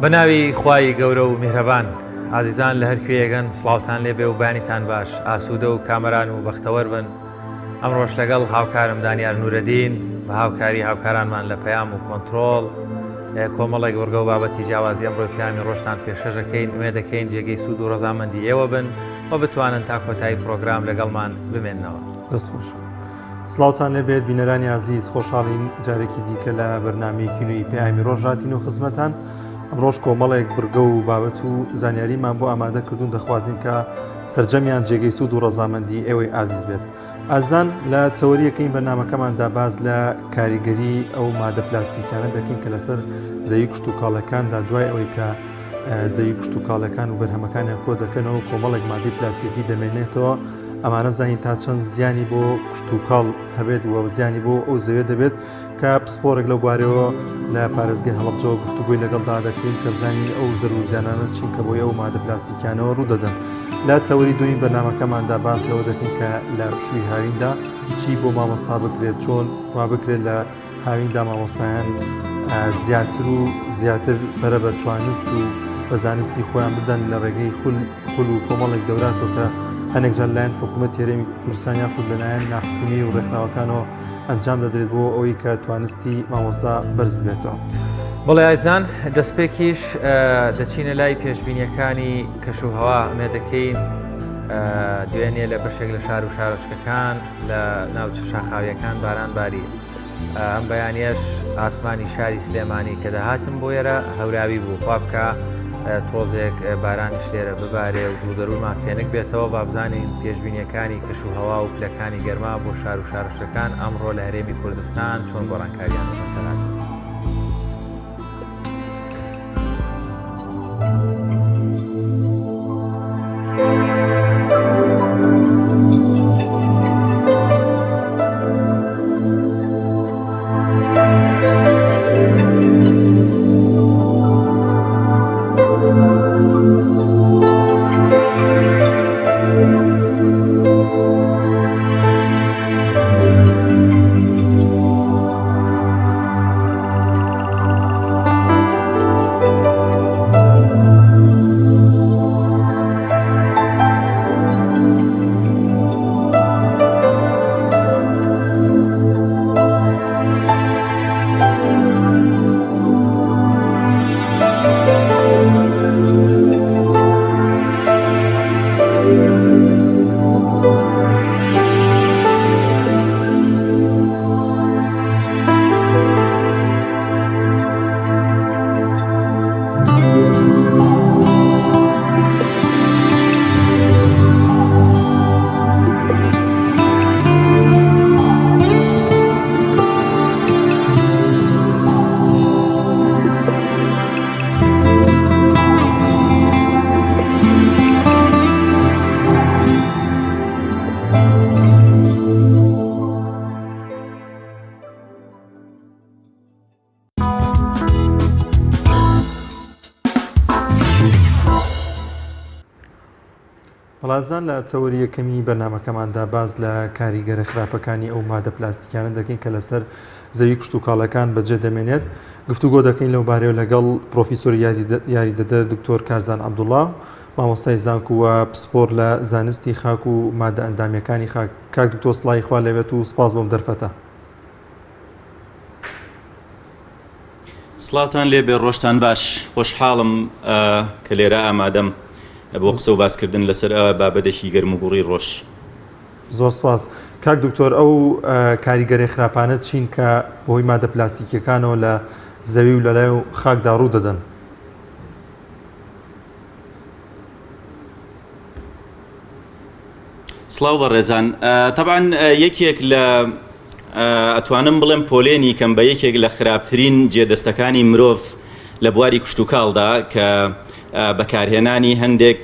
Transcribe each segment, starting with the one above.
بە ناوی خوای گەورە و میهرەبان. ئازیزان لە هەر کوێیەگەن سڵاوتان لێ بێ و بەیانیتان باش، ئاسوودە و کامەران و بەختەوەر بن. ئەمڕۆش لەگەڵ هاوکارم دانیار نورەدین بە هاوکاری هاوکارانمان لە پەیام و کۆنترۆڵ کۆمەڵێک بڕگە و بابەتی جیاوازی ئەمڕۆی پەیامی ڕۆژتان پێشکەش ئەکەین، ئومێد ئەکەین جێگەی سوود و ڕەزامەندی ئێوە بن و بتوانن تا کۆتایی پڕۆگرام لەگەڵمان بمێننەوە. دەست خۆش. سڵاوتان لێبێت بینەرانی ئازیز خۆشحاڵین جارێکی دیکە لە بەرنمەیەکی نوێی پەیامی ڕۆژ هاتین و خزمەتان ئەمڕۆژ کۆمەڵێک بڕگە و بابەت و زانیاریمان بۆ ئامادە کردوون دەخوازین کە سەرجەمیان جێگەی سوود و ڕەزامەندی ئێوەی ئازیز بێت. ئازیزان لە تەوەریەکەی بەرنامەکەماندا باس لە کاریگەری ئەو مادە پلاستیکیانە دەکەین کە لەسەر زەوی کشتوکاڵەکاندا دوای ئەوەی کە زەوی کشتوکاڵەکان و بەرهەمەکانیان کۆ دەکەنەوە کۆمەڵێک مادەی پلاستیکی دەمێنێتەوە ئەمانە بزانین تا چەند زیانی بۆ کشتوکاڵ هەبێت و زیانی بۆ ئەو زەوێ دەبێت کە پسپۆرێک لەو بارەوە لە پارێزگای هەڵەبجەوە گفتوگۆی لەگەڵدا دەکەین کە بزانین ئەو زەرر و زیانانە چین کە بۆی ئەو مادە پلاستیکیانەوە ڕوودەدەن. لە تەوەری دووەمی بەرنامەکەماندا باس لەوە دەکەین کە لە پشووی هاویندا چی بۆ مامۆستا بکرێت، چۆن وا بکرێت لە هاویندا مامۆستایان زیاتر و زیاتر پەرە بە توانست و بە زانستی خۆیان بدەن لە ڕێگەی خول خول و کۆمەڵێک دەوراتەوە کە هەنێک جار لایەن حکوومەت هەرێمی کوردستان یاخود لەلایەن ناحکومی و ڕێکخراوەکانەوە ئەنجام دەدرێت بۆ ئەوەی کە توانستی مامۆستا بەرز ببێتەوە. بەڵێ ئازیزان دەستپێکیش دەچینە لای پێشبینیەکانی کەش و هەوا ئومێدەکەین دوێنێ لە بەشێک لە شار و شارۆچکەکان لە ناوچە شاخاویەکان باران باری ئەم بەیانیەش ئاسمانی شاری سلێمانی کە دەهاتم بۆ ئێرە هەوراوی بوو خوا بکا تۆزێک بارانیش لێرە ببارێ و دڵ و دەروونمان فێنک بێتەوە با بزانین پێشبینیەکانی کەش و هەوا و پلەکانی گەرما بۆ شار و شارۆچکەکان ئەمڕۆ لە هەرێمی کوردستان چۆن گۆڕانکاریان بەسەر هاتووە. بەڵازان لە تەوەری یەکەمی بەرنامەکەماندا باس لە کاریگەرە خراپەکانی ئەو مادە پلاستیکانە دەکەین کە لەسەر زەوی کشتوکاڵەکان بەجێ دەمێنێت گفتوگۆ دەکەین لەو بارەیەوە لەگەڵ پرۆفیسۆری یاریدەدەر دکتۆر کارزان عەبدوڵا مامۆستای زانکو و پسپۆر لە زانستی خاک و مادە ئەندامیەکانی خاک کاک دکتۆر سڵاوی خوا لێبێت و سپاس بۆم دەرفەتە. سڵاوتان لێبێ ڕۆژتان باش خۆشحاڵم کە لێرە ئامادەم بۆ قسە و باسکردن لەسەر بابەتێکی گەرم و گوڕی ڕۆژ. زۆر سپاس کاک دکتۆر ئەو کاریگەرە خراپانە چین کە بەهۆی مادە پلاستیکیەکانەوە لە زەوی و لەلای و خاکدا ڕوو دەدەن؟ سڵاو بەڕێزان تەبعەن یەکێک لە ئەتوانم بڵێم پۆلێنی کەم بە یەکێک لە خراپترین جێدەستەکانی مرۆڤ لە بواری کشتوکاڵدا کە بەکارهێنانی هەندێک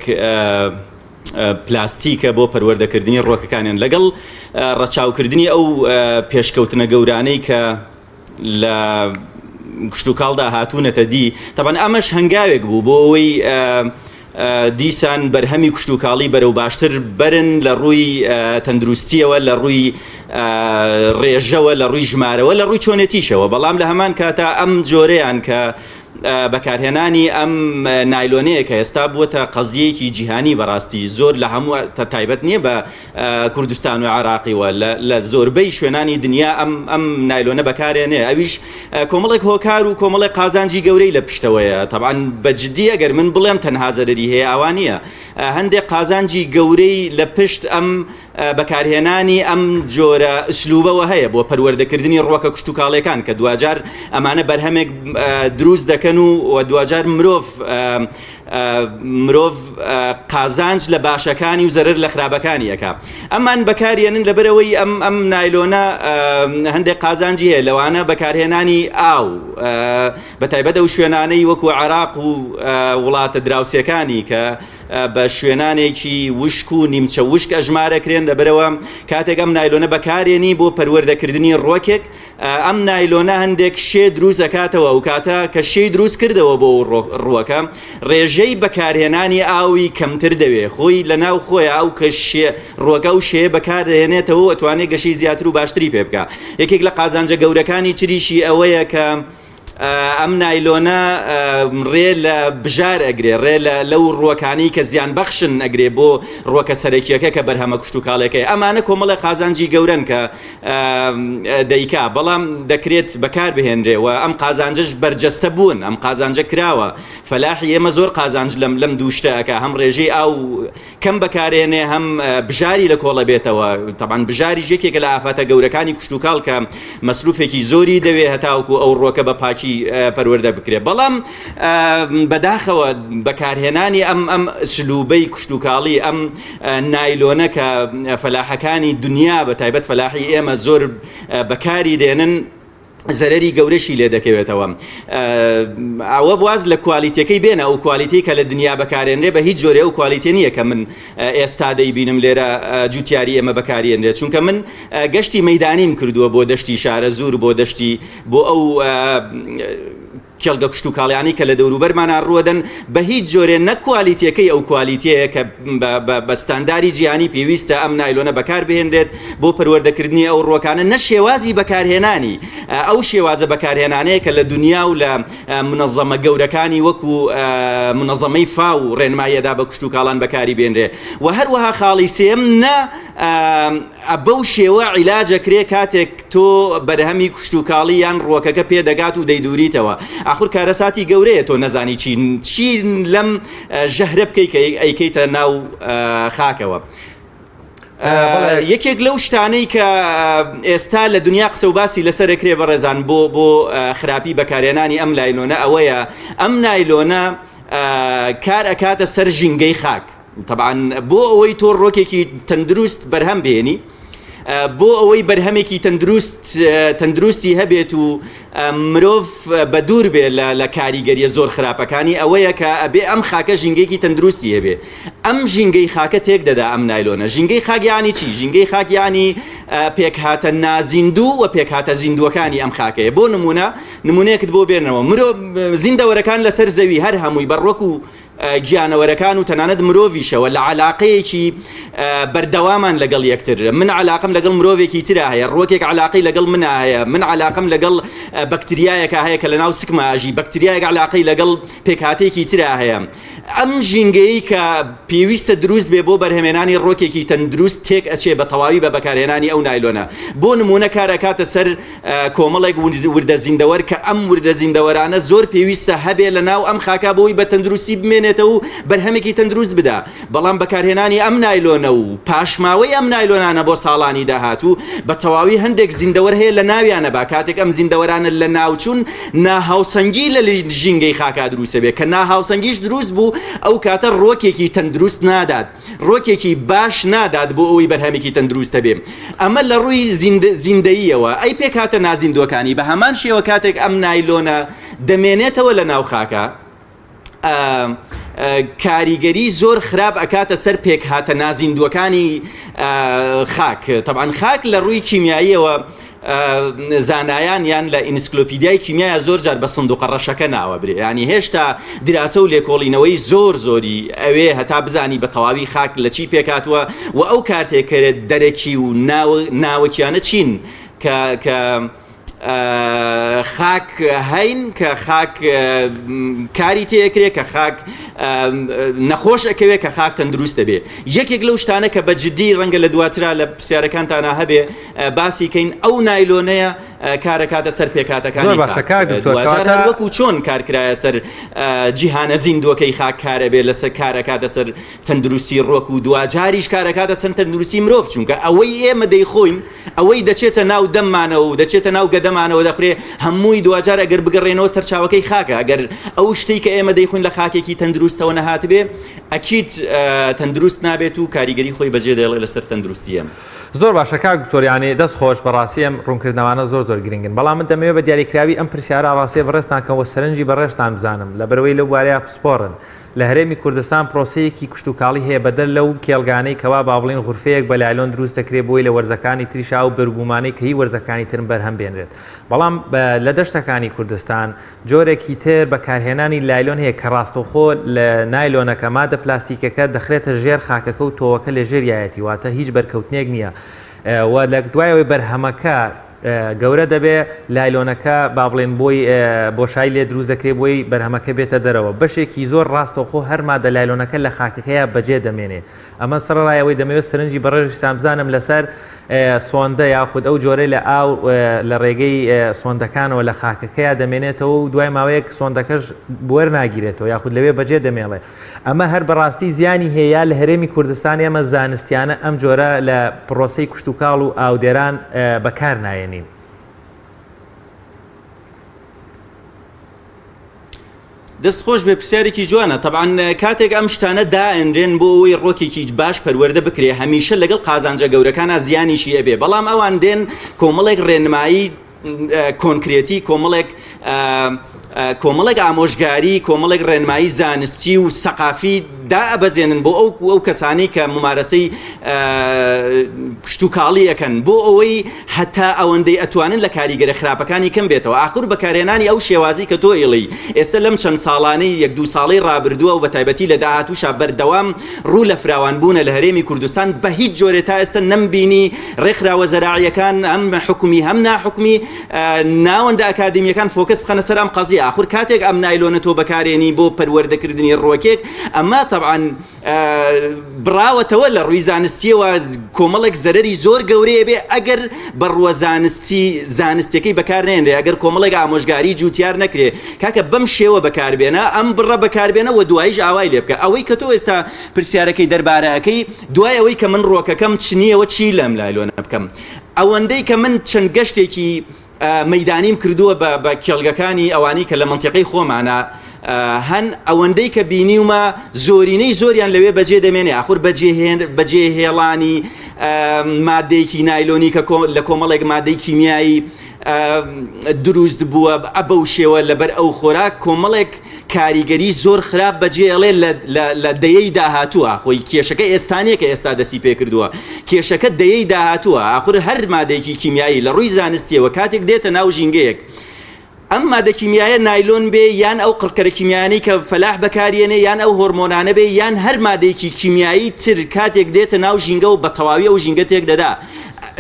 پلاستیکە بۆ پەروەردەکردنی ڕۆکەکانیان لەگەڵ ڕەچاوکردنی ئەو پێشکەوتنە گەورانەی کە لە کشتوکاڵدا هاتوونەتە دی تەبەن ئەمەش هەنگاوێک بوو بۆ ئەوەی دیسان بەرهەمی کشتوکاڵی بەرەو باشتر بەرن لە ڕووی تەندروستیەوە لە ڕووی ڕێژەوە لە ڕووی ژمارەوە لە ڕووی چۆنێتیشەوە بەڵام لە هەمان کاتا ئەم جۆرەیان کە. بەکارهێنانی ئەم نایلۆنەیە کە ئێستا بووەتە قەزیەیەکی جیهانی بەڕاستی زۆر لە هەموو تایبەت نییە بە کوردستان و عێراقیوە لە زۆربەی شوێنانی دنیا ئەم ئەم نایلۆنە بەکارێنێ ئەویش کۆمەڵێک هۆکار و کۆمەڵێک قازانجی گەورەی لە پشتەوەیە تەبعەن بە جدی ئەگەر من بڵێم تەنها زەرەری هەیە ئاوا نییە هەندێک قازانجی گەورەی لە پشت ئەم بەکارهێنانی ئەم جۆرە ئسلوبەوە هەیە بۆ پەروەردەکردنی ڕوەکە کشتوکاڵیەکان کە دواجار ئەمانە بەرهەمێک دروست دەکەن و دواجار مرۆڤ مرۆڤ قازانج لە باشەکانی و زەرەر لە خراپەکانی ئەکا ئەمان بەکاریێنن لەبەرەوەی ئەم ئەم نایلۆنە هەندێک قازانجی هەیە لەوانە بەکارهێنانی ئاو بە تایبەت ئەو شوێنانەی وەکو عێراق و وڵاتە دراوسێکانی کە بە شوێنانێکی وشک و نیمچە وشک ئەژمارەکرێن لەبەرەوە کاتێک ئەم نایلۆنە بەکارێنی بۆ پەروەردەکردنی ڕۆکێک ئەم نایلۆنە هەندێک شێ دروست ئەکاتەوە ئەو کاتە کە شێی دروست کردەوە بۆ ڕووەکە ڕێژەی بەکارهێنانی ئاوی کەمتر دەوێ خۆی لە ناو خۆیان ئەو کە شێ ڕووەکە و شێ بەکاردەهێنێتەوە و ئەتوانێت گەشەی زیاتر و باشتری پێ بکە یەکێک لە قازانجە گەورەکانی تریشی ئەوەیە کە ئەم نایلۆنە ڕێ لە بژار ئەگرێ ڕێ لە لەو ڕووەکانی کە زیان بەخشن ئەگرێ بۆ ڕووەکە سەرەکیەکە کە بەرهەمە کشتوکاڵەکەی ئەمانە کۆمەڵی قازانجی گەورەن کە دەیکا بەڵام دەکرێت بەکار بهێنرێ و ئەم قازانجەش بەرجەستە بوون ئەم قازانجە کراوە فەلاحی ئێمە زۆر قازانج لەم لەم دوو شتە ئەکا هەم ڕێژەی ئاو کەم بەکارێنێ هەم بژاری لە کۆڵە بێتەوە تەبعەن بژاریش یەکێکە لە ئافاتە گەورەکانی کشتوکاڵ کە مەسروفێکی زۆری دەوێ هەتاوەکو ئەو ڕووەکە بە پاکی پەروەردە بکرێ بەڵام بەداخەوە بەکارهێنانی ئەم ئەم سلوبەی کشتوکاڵی ئەم نایلۆنە کە فەلاحەکانی دنیا بە تایبەت فەلاحی ئێمە زۆر بەکاری دێنن زەرەری گەورەشی لێ دەکەوێتەوە ئەوە واز لە کوالیتەکەی بێنە ئەو کوالیتی کە لە دنیا بەکارێنرێ بە هیچ جۆرێ ئەو کوالیتێ نییە کە من ئێستا دەیبینم لێرە جوتیاری ئێمە بەکارێنرێت چونکە من گەشتی مەدانیم کردووە بۆ دەشتی شارە زور بۆ دەشتی بۆ ئەو کێڵگە کشتوکاڵیانەی کە لە دەوروبەرمانا ڕووەدەن بە هیچ جۆرێ نە کوالیتیەکەی ئەو کوالیتیەیە کە بە ستانداری جیهانی پێویستە ئەم نایلۆنە بەکار بهێنرێت بۆ پەروەردەکردنی ئەو ڕووەکانە نە شێوازی بەکارهێنانی ئەو شێوازە بەکارهێنانەیە کە لە دنیا و لە منەزەمە گەورەکانی وەکو منەزەمەی فاو و ڕێنماییەدا بە کشتوکاڵان بەکاری بێنرێ و هەروەها خاڵی سێم نە بەو شێوە عیلاج ئەکرێ کاتێک تۆ بەرهەمی کشتوکاڵی یان ڕووەکەکە پێ دەگات و دەیدوریتەوە ئاخر کارەساتی گەورەیە تۆ نەزانی چی چی لەم ژەهرە بکەی کە ئەیکەیتە ناو خاکەوە. یەکێک لەو شتانەی کە ئێستا لە دنیا قسە و باسی لەسەر ئەکرێ بەڕێزان بۆ بۆ خراپی بەکارهێنانی ئەم نایلۆنە ئەوەیە ئەم نایلۆنە کار ئەکاتە سەر ژینگەی خاک. تەبعەن بۆ ئەوەی تۆ ڕۆکێکی تەندروست بەرهەم بێنی بۆ ئەوەی بەرهەمێکی تەندروست تەندروستی هەبێت و مرۆڤ بە دوور بێ لە کاریگەریە زۆر خراپەکانی ئەوەیە کە ئەبێ ئەم خاکە ژینگەیەکی تەندروستی هەبێ ئەم ژینگەی خاکە تێک دەدا ئەم نایلۆنە ژینگەی خاک یانی چی ژینگەی خاک یانی پێکهاتە نازیندوو و پێکهاتە زیندووەکانی ئەم خاکەیە بۆ نمونە نمونەیەکت بۆ بێنەوە مرۆ زیندەوەرەکان لەسەر زەوی هەر هەمووی بە ڕوەک و گیانەوەرەکان و تەنانەت مرۆڤیشەوە لە عەلاقەیەکی بەردەوامان لەگەڵ یەکتر من عەلاقەم لەگەڵ مرۆڤێکی ترا هەیە ڕوەکێک عەلاقەی لەگەڵ منا هەیە من عەلاقەم لەگەڵ بەکتریایەکە هەیە کە لەناو سکما ئەژی بەکتریایەک عەلاقەی لەگەڵ پێکهاتەیەکی ترا هەیە ئەم ژینگەیەی کە پێویستە دروست بێ بۆ بەرهەمێنانی ڕۆکێکی تەندروست تێک ئەچێ بە تەواوی بە بەکارهێنانی ئەو نایلۆنە بۆ نمونە کار ئەکاتە سەر کۆمەڵێک وردە زیندەوەر کە ئەم وردە زیندەوەرانە زۆر پێویستە هەبێ لە ناو ئەم خاکە بۆی بە تەندروستی بمێنێتەوە و بەرهەمێکی تەندروست بدا بەڵام بەکارهێنانی ئەم نایلۆنە و پاشماوەی ئەم نایلۆنانە بۆ ساڵانی داهاتوو بە تەواوی هەندێک زیندەوەر هەیە لە ناویانە با کاتێک ئەم زیندەوەرانە لە ناوچوون ناهاوسەنگی لە ژینگەی خاکا دروستە بێ کە ناهاوسەنگیش دروست بوو ئەو کاتە ڕۆکێکی تەندروست نادات ڕۆکێکی باش نادات بۆ ئەوەی بەرهەمێکی تەندروست هەبێ ئەمە لە ڕووی زیندەییەوە ئەی پێکهاتە نازیندووەکانی بە هەمان شێوە کاتێک ئەم نایلۆنە دەمێنێتەوە لە ناو خاکە کاریگەری زۆر خراپ ئەکاتە سەر پێکهاتە نازیندووەکانی خاک تەبعەن خاک لە ڕووی کیمیاییەوە زانایان یان لە ئینسکلۆپیدیای کیمیایا زۆر جار بە سندوقە ڕەشەکە ناوە برێ یانی هێشتا دراسە و لێکۆڵینەوەی زۆر زۆری ئەوێ هەتا بزانی بە تەواوی خاک لە چی پێکهاتووە و ئەو کارتێکەرە دەرەکی و ناوەکیانە چین کە کە. خاک هەین کە خاک کاری تێکرێ کە خاک نەخۆش ئەکەوێ کە خاک تەندروست دەبێ یەکێک لەو شتانە کە بە جدی ڕەنگە لە دواترا لە پرسیارەکانتانا هەبێ باسی کەین ئەو نایلۆنەیە کارەکاتە سەر پێکاتەکانی دواجار هەر وەکو چۆن کارکرایە سەر جیهانە زیندووەکەی خاک کارە بێ لەسەر کارەکاتە سەر تەندروستی ڕوەک و دواجاریش کارەکاتە سەر تەندروستی مرۆڤ چونکە ئەوەی ئێمە دەیخۆین ئەوەی دەچێتە ناو دەممانەوە و دەچێتە ناو گەدەمانەوە دەخورێ هەمووی دواجار ئەگەر بگەڕێنەوە سەرچاوەکەی خاکە ئەگەر ئەو شتەی کە ئێمە دەیخۆین لە خاکێکی تەندروستەوە نەهاتبێ ئەکید تەندروست نابێت و کاریگەری خۆی بەجێ دێڵێ لەسەر تەندروستی ئێمە. زۆر باشە کاک دکتۆر یانی دەست خۆش بەڕاستی ئەم ڕوونکردنەوانە زۆر زۆر گرنگن بەڵام من دەمەوێت بە دیاریکراوی ئەم پرسیارە ئاڕاستەی بەڕێزتان کەم وە سەرنجی بەڕێزتان بزانم لەبەرئەوەی لەو بوارەیا پسپۆڕن لە هەرێمی کوردستان پرۆسەیەکی کشتوکاڵی هەیە بەدەر لەو کێڵگانەی کەوا با بڵێین غورفەیەک بە لایلۆن دروست دەکرێت بۆی لە وەرزەکانی تریشا ئەو بەروبوومانەی کە هی وەرزەکانی ترن بەرهەم بێنرێت بەڵام لە دەشتەکانی کوردستان جۆرێکی تر بەکارهێنانی لایلۆن هەیە کە ڕاستەوخۆ لە نایلۆنەکە مادە پلاستیکەکە دەخرێتە ژێر خاکەکە و تۆوەکە لە ژێریایەتی واتە هیچ بەرکەوتنێک نییە و لە دوای ئەوەی بەرهەمەکە گەورە دەبێ لایلۆنەکە با بڵێن بۆی بۆشایی لێ دروست دەکرێت بۆی بەرهەمەکە بێتە دەرەوە بەشێکی زۆر ڕاستەوخۆ هەر مادە لایلۆنەکە لە خاکەکەیا بەجێ دەمێنێ ئەمە سەڕەڕای ئەوەی دەمەوێت سەرنجی بەڕێزیشتان بزانم لەسەر سۆندە یاخود ئەو جۆرەی لە ئاو لە ڕێگەی سۆندەکانەوە لە خاکەکەیا دەمێنێتەوە و دوای ماوەیەک سۆندەکەش وەرناگیرێتەوە یاخود لەوێ بەجێ دەمێڵێ ئەمە هەر بەڕاستی زیانی هەیە یا لە هەرێمی کوردستان ئێمە زانستیانە ئەم جۆرە لە پڕۆسەی کشتوکاڵ و ئاودێران بەکار نایەنین؟ دەست خۆش بێ پرسیارێکی جوانە تەبعەن کاتێک ئەم شتانە دائەنرێن بۆ ئەوەی ڕۆکێکی باش پەروەردە بکرێ هەمیشە لەگەڵ قازانجە گەورەکانا زیانیشی ئەبێ بەڵام ئەوان دێن کۆمەڵێک ڕێنمایی کۆنکرێتی کۆمەڵێک کۆمەڵێک ئامۆژگاری کۆمەڵێک ڕێنمایی زانستی و سەقافی دائەبەزێنن بۆ ئەو ئەو کەسانەی کە ممارەسەی کشتوکاڵی ئەکەن بۆ ئەوەی هەتا ئەوەندەی ئەتوانن لە کاریگەرە خراپەکانی کەم بێتەوە ئاخر بەکارهێنانی ئەو شێوازی کە تۆ ئیڵێی ئێستا لەم چەند ساڵانەی یەک دوو ساڵەی ڕابردووە و بەتایبەتی لە داهاتووشا بەردەوام ڕوو لە فراوان بوونە لە هەرێمی کوردستان بە هیچ جۆرێ تا ئێستا نەمبینی ڕێکخراوە زەراعیەکان هەم حکومی هەم ناحکومی ناوەندە ئەکادیمیەکان focus بخەنە سەر ئەم قەزیە ئاخر کاتێک ئەم نایلۆنە تۆ بەکارێنی بۆ پەروەردەکردنی ڕوەکێک ئەمە تەبعەن بڕاوەتەوە لە ڕووی زانستیەوە کۆمەڵێک زەرەری زۆر گەورەیە بێ ئەگەر بە ڕووە زانستی زانستیەکەی بەکار نێنرێ ئەگەر کۆمەڵێک ئامۆژگاری جوتیار نەکرێ کاکە بەم شێوە بەکاربێنە ئەم بڕە بەکاربێنە وە دواییش ئاوای لێ بکە ئەوەی کە تۆ ئێستا پرسیارەکەی دەربارە ئەکەی دوای ئەوەی کە من ڕۆکەکەم چنیەوە چی لەم لایلۆنە بکەم ئەوەندەی کە من چەند گەشتێکی مەیدانیم کردووە بە بە کێڵگەکانی ئەوانەی کە لە مەنتیقەی خۆمانە هەن ئەوەندەی کە بینیومە زۆرینەی زۆریان لەوێ بەجێ دەمێنێ ئاخور بەجێ هێڵانی مادەیەکی نایلۆنی کە لە کۆمەڵێک مادەی کیمیایی دروست بووە ئەبەو شێوە لەبەر ئەو خۆراک کۆمەڵێک کاریگەری زۆر خراپ بەجێ ئەڵێ لە دەیەی داهاتووە خۆی کێشەکە ئێستا نییە کە ئێستا دەستی پێکردووە کێشەکە دەیەی داهاتووە ئاخر هەر مادەیەکی کیمیایی لە ڕووی زانستیەوە کاتێک دێتە ناو ژینگەیەک ئەم مادە کیمیایە نایلۆن بێ یان ئەو قڕکەرە کیمیایانەی کە فەلاح بەکاریێنێ یان ئەو هۆرمۆنانە بێ یان هەر مادەیەکی کیمیایی تر کاتێک دێتە ناو ژینگە و بە تەواوی ئەو ژینگە تێک دەدا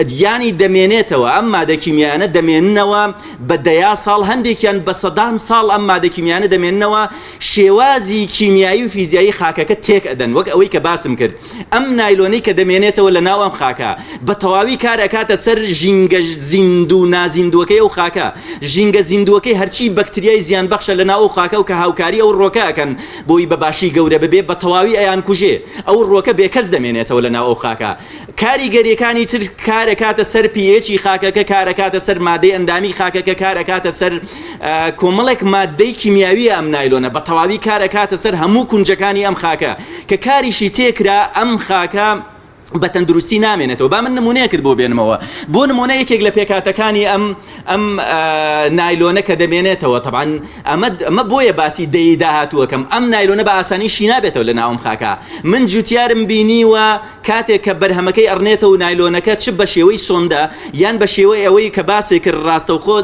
یانی دەمێنێتەوە ئەم مادە کیمیایانە دەمێننەوە بە دەیا ساڵ هەندێکیان بە سەدان ساڵ ئەم مادە کیمیایانە دەمێننەوە شێوازی کیمیایی و فیزیایی خاکەکە تێک ئەدەن وەک ئەوەی کە باسم کرد ئەم نایلۆنەی کە دەمێنێتەوە لە ناو ئەم خاکە بە تەواوی کار ئەکاتە سەر ژینگە زیندوو نازیندووەکەی ئەو خاکە ژینگە زیندووەکەی هەرچی بەکتریای زیانبەخشە لە ناو ئەو خاکە و کە هاوکاری ئەو ڕۆکە ئەکەن بۆی بە باشی گەورە ببێ بە تەواوی ئەیانکوژێ ئەو ڕۆکە بێکەس دەمێنێتەوە لە ناو ئەو خاکە کاریگەریەکانی تر کارەکاتە سەر pH ی خاکەکە کارەکاتە سەر مادەی ئەندامی خاکەکە کارەکاتە سەر کۆمەڵێک مادەی کیمیاویە ئەم نایلۆنە بە تەواوی کارەکاتە سەر هەموو کونجەکانی ئەم خاکە کە کاریشی تێکرا ئەم خاکە بە تەندروستی نامێنێتەوە با من نمونەیەکت بۆ بێنمەوە بۆ نمونە یەکێک لە پێکاتەکانی ئەم ئەم نایلۆنە کە دەمێنێتەوە تەبعەن ئەمە ئەمە بۆیە باسی دەیەی داهاتووەکەم ئەم نایلۆنە بە ئاسانی شی نابێتەوە لە ناو ئەم خاکە من جوتیارم بینیوە کاتێک کە بەرهەمەکەی ئەڕنێتەوە و نایلۆنەکە چ بە شێوەی سۆندە یان بە شێوەی ئەوەی کە باسێ کرد ڕاستەوخۆ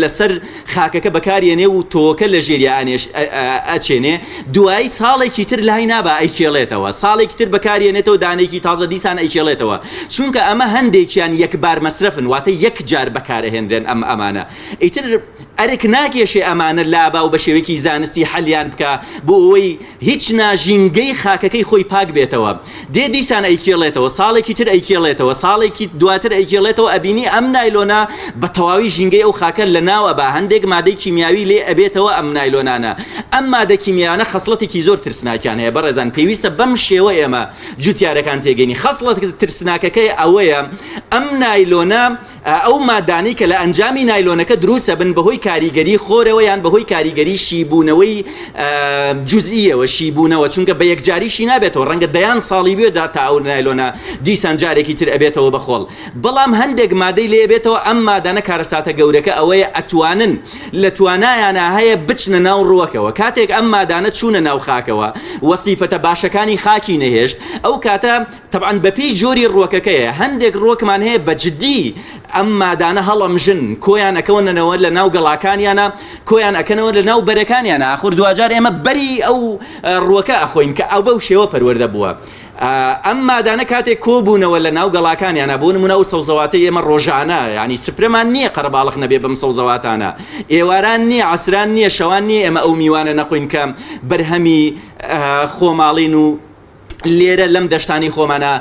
لەسەر خاکەکە بەکاریەنێ و تۆوەکە لە ژێریا ئەچێنێ دوایی ساڵێکی تر لای نابا ئەیکێڵێتەوە ساڵێکی تر بەکاریەنێتەوە دانێکی تازە دیسان. دیسان ئەیکێڵێتەوە چونکە ئەمە هەندێکیان یەکبار مەسرەفن واتە یەک جار بەکارئەهێنرێن ئەم ئەمانە ئیتر ئەرک ناکێشێ ئەمانە لابا و بە شێوەیەکی زانستی حەلیان بکا بۆ ئەوەی هیچ نا ژینگەی خاکەکەی خۆی پاک بێتەوە دێ دیسان ئەیکێڵێتەوە ساڵێکی تر ئەیکێڵێتەوە ساڵێکی دواتر ئەیکێڵێتەوە ئەبینی ئەم نایلۆنە بە تەواوی ژینگەی ئەو خاکە لەناو ئەبا هەندێک مادەی کیمیاوی لێ ئەبێتەوە ئەم نایلۆنانە ئەم مادە کیمیاوانە خەسڵەتێکی زۆر ترسناکیان هەیە بەڕێزان پێویستە بەم شێوە ئێمە جوتیارەکان تێگەینی خەسڵەت ترسناکەکەی ئەوەیە ئەم نایلۆنە ئەو مادانەی کە لە ئەنجامی نایلۆنەکە دروست ئەبن بەهۆی کاریگەری خۆرەوە یان بەهۆی کاریگەری شیبوونەوەی جوزئیەوە شیبوونەوە چونکە بە یەکجاری شی نابێتەوە ڕەنگە دەیان ساڵی بێت تا ئەو نایلۆنە دیسان جارێکی تر ئەبێتەوە بە خۆڵ بەڵام هەندێک مادەی لێ بێتەوە ئەم مادانە کارەساتە گەورەکە ئەوەیە ئەتوانن لە توانایانە هەیە بچنە ناو ڕووەکەوە کاتێک ئەم مادانە چوونە ناو خاکەوە وەسیفەتە باشەکانی خاکی نەهێشت ئەو کاتە تەبعەن بەپێی جۆری ڕووەکەکەیە، هەندێک ڕووەکمان هەیە بە جدی ئەم مادانە هەڵەمژن، کۆیان ئەکەونەوە لە ناو گەڵاکانیانا، کۆیان ئەکەنەوە لە ناو بەرەکانیانا، ئاخر دواجار ئێمە بەری ئەو ڕووەکە ئەخۆین کە ئەو بەو شێوە پەروەردە بووە. ئەم مادانە کاتێک کۆبوونەوە لە ناو گەڵاکانیانا، بۆ نموونە ئەو سەوزەواتەی ئێمە ڕۆژانە، یانی سفرەمان نییە قەرەباڵخ نەبێ بەم سەوزەواتانە، ئێواران نییە، عەسران نییە، شەوان نییە ئێمە ئەو میوانە نەخۆین کە بەرهەمی خۆماڵین و لێرە لەم دەشتانەی خۆمانە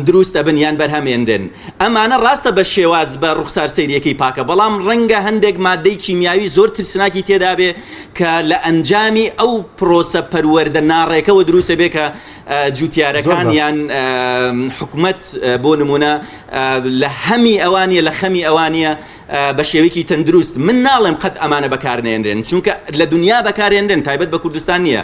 دروست ئەبن یان بەرهەمێنرێن ئەمانە ڕاستە بە شێواز بە ڕوخسار سەیرەکەی پاکە بەڵام ڕەنگە هەندێک مادەی کیمیاوی زۆر ترسناکی تێدابێ کە لە ئەنجامی ئەو پرۆسە پەروەردە ناڕێکەوە دروستە بێ کە جوتیارەکان یان حکومەت بۆ نمونە لە هەمی ئەوانە لە خەمی ئەوانە بە شێوەیەکی تەندروست من ناڵێم قەت ئەمانە بەکارنێنرێن چونکە لە دنیا بەکارێنرێن تایبەت بە کوردستان نییە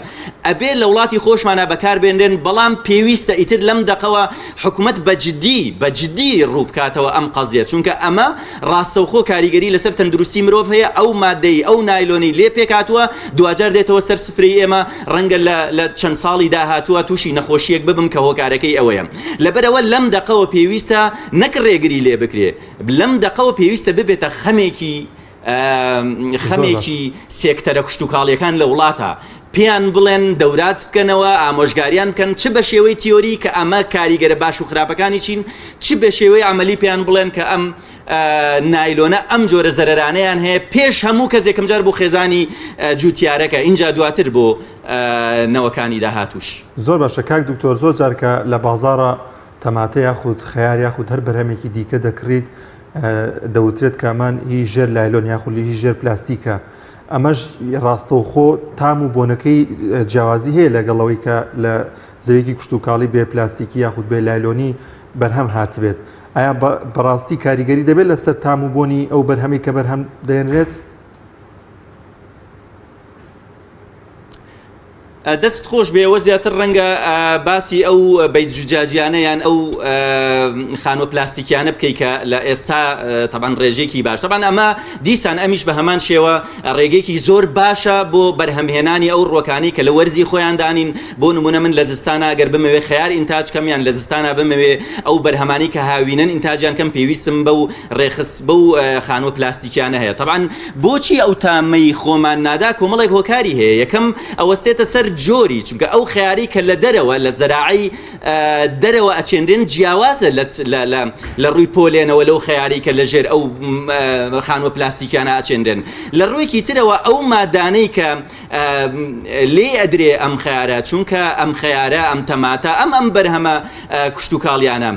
ئەبێ لە وڵاتی خۆشمانە بەکاربێنرێن بەڵام پێویستە ئیتر لەم دەقەوە حکومەت بە جدی بە جدی ڕوو بکاتەوە ئەم قەزیە چونکە ئەمە ڕاستەوخۆ کاریگەری لەسەر تەندروستی مرۆڤ هەیە ئەو مادەی ئەو نایلۆنی لێ پێکاتوە دواجار دێتەوە سەر سفرەی ئێمە ڕەنگە لە لە چەند ساڵی داهاتووە تووشی نەخۆشیەک ببم کە هۆکارەکەی ئەوەیە لەبەرەوە لەم دەقەوە پێویستە نەک ڕێگری لێ بکرێ لەم دەقەوە پێویستە ببێتە خەمێکی خەمێکی سێکتەرە کشتوکاڵیەکان لە وڵاتە پێیان بڵێن دەورات بکەنەوە ئامۆژگاریان بکەن چ بە شێوەی تیۆری کە ئەمە کاریگەرە باش و خراپەکانی چین چ بە شێوەی عملی پێیان بڵێن کە ئەم نایلۆنە ئەم جۆرە زەرەرانەیان هەیە پێش هەموو کەس یەکەم جار بۆ خێزانی جوتیارەکە ئینجا دواتر بۆ نەوەکانی داهاتوش. زۆر باشە کاک دکتۆر زۆر جار کە لە بازاڕە تەماتە یاخود خەیار یاخود هەر بەرهەمێکی دیکە دەکڕیت دەوترێت کە ئەمان هی ژێر لایلۆن یاخود هی ژێر پلاستیکە ئەمەش ڕاستەوخۆ تام و بۆنەکەی جیاوازی هەیە لەگەڵەوەی کە لە زەویەکی کشتتوکاڵی بێ پلاستیکی یاخود بێ لایلۆنی بەرهەم هاتبێت ئایا بەڕاستی کاریگەری دەبێت لەسەر تام و بۆنی ئەو بەرهەمی کە بەرهەم دێنرێت؟ دەست خۆش بێ ئەوە زیاتر ڕەنگە باسی ئەو بەیت زوجاجیانە یان ئەو خانووە پلاستیکیانە بکەی کە لە ئێستا تەبان ڕێژێکی باش تەبان ئەمە دیسان ئەمیش بە هەمان شێوە ڕێگەیەکی زۆر باشە بۆ بەرهەمهێنانی ئەو ڕوەکانی کە لە وەرزی خۆیان دانین بۆ نمونە من لە زستانە گەر بمەوێ خەیار ئینتاج کەم یان لە زستانە بمەوێ ئەو بەرهەمانی کە هاوینەن ئینتاجیان کەم پێویستم بەو ڕێخست بەو خانووە پلاستیکیانە هەیە تەبعەن بۆچی ئەو تامەی خۆمان نادا کۆمەڵێک هۆکاری هەیە یەکەم ئەوەستێتە سەر جۆری چونکە ئەو خەیاری کە لە دەرەوە لە زەراعی دەرەوە ئەچێنرێن جیاوازە لە ڕووی پۆلێنەوە لەو خەیاری کە لە ژێر ئەو خانووە پلاستیکیانە ئەچێنرێن لە ڕوویەکی ترەوە ئەو مادانەی کە لێی ئەدرێ ئەم خەیارە چونکە ئەم خەیارە ئەم تەماتە ئەم ئەم بەرهەمە کشتوکاڵیانە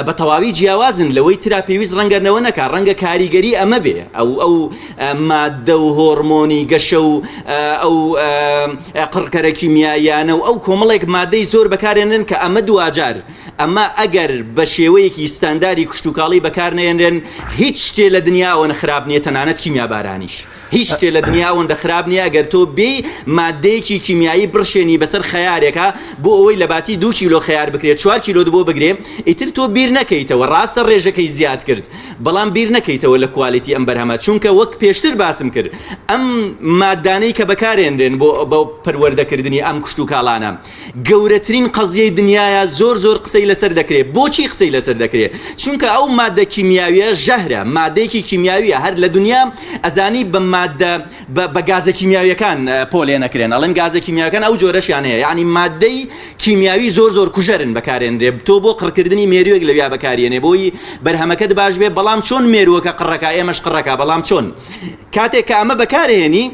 بە تەواوی جیاوازن لەوەی ترا پێویست ڕەنگە نەوە نەکا ڕەنگە کاریگەری ئەمە بێ ئەو ئەو مادە و هۆرمۆنی گەشە و ئەو قڕکەرە کیمیاییانە و ئەو کۆمەڵێک مادەی زۆر بەکارێنن کە ئەمە دواجار ئەمە ئەگەر بە شێوەیەکی ستانداری کشتوکاڵی بەکارنەیەنرێن هیچ شتێ لە دنیا ئەوەنە خراپ نییە تەنانەت کیمیابارانیش. هیچ شتێ لە دنیا ئەوەندە خراپ نییە ئەگەر تۆ بێی ماددەیەکی کیمیایی بڕشێنی بەسەر خەیارێکا بۆ ئەوەی لە باتی دوو کیلۆ خەیار بکرێت چوار کیلۆت بۆ بگرێ ئیتر تۆ بیر نەکەیتەوە ڕاستە ڕێژەکەی زیاد کرد بەڵام بیر نەکەیتەوە لە quality ئەم بەرهەمە چونکە وەک پێشتر باسم کرد ئەم ماددانەی کە بەکارێنرێن بۆ بۆ پەروەردەکردنی ئەم کشتوکاڵانە گەورەترین قەزیەی دنیایە زۆر زۆر قسەی لەسەر دەکرێ بۆچی قسەی لەسەر دەکرێ چونکە ئەو مادە کیمیاویە ژەهرە مادەیەکی کیمیاویە هەر لە دنیا ئەزانی بە. ماددە بە گازە کیمیاویەکان پۆلێن ئەکرێن ئەڵێن گازە کیمیاکان ئەو جۆرەشیان هەیە یعنی مادەی کیمیاوی زۆر زۆر کوژەرن بەکارێنرێ تۆ بۆ قڕکردنی مێروێک لەویا بەکارێنێ بۆی بەرهەمەکەت باش بێ بەڵام چۆن مێروەکە قڕەکە ئێمەش قڕەکە بەڵام چۆن کاتێک کە ئەمە بەکارهێنی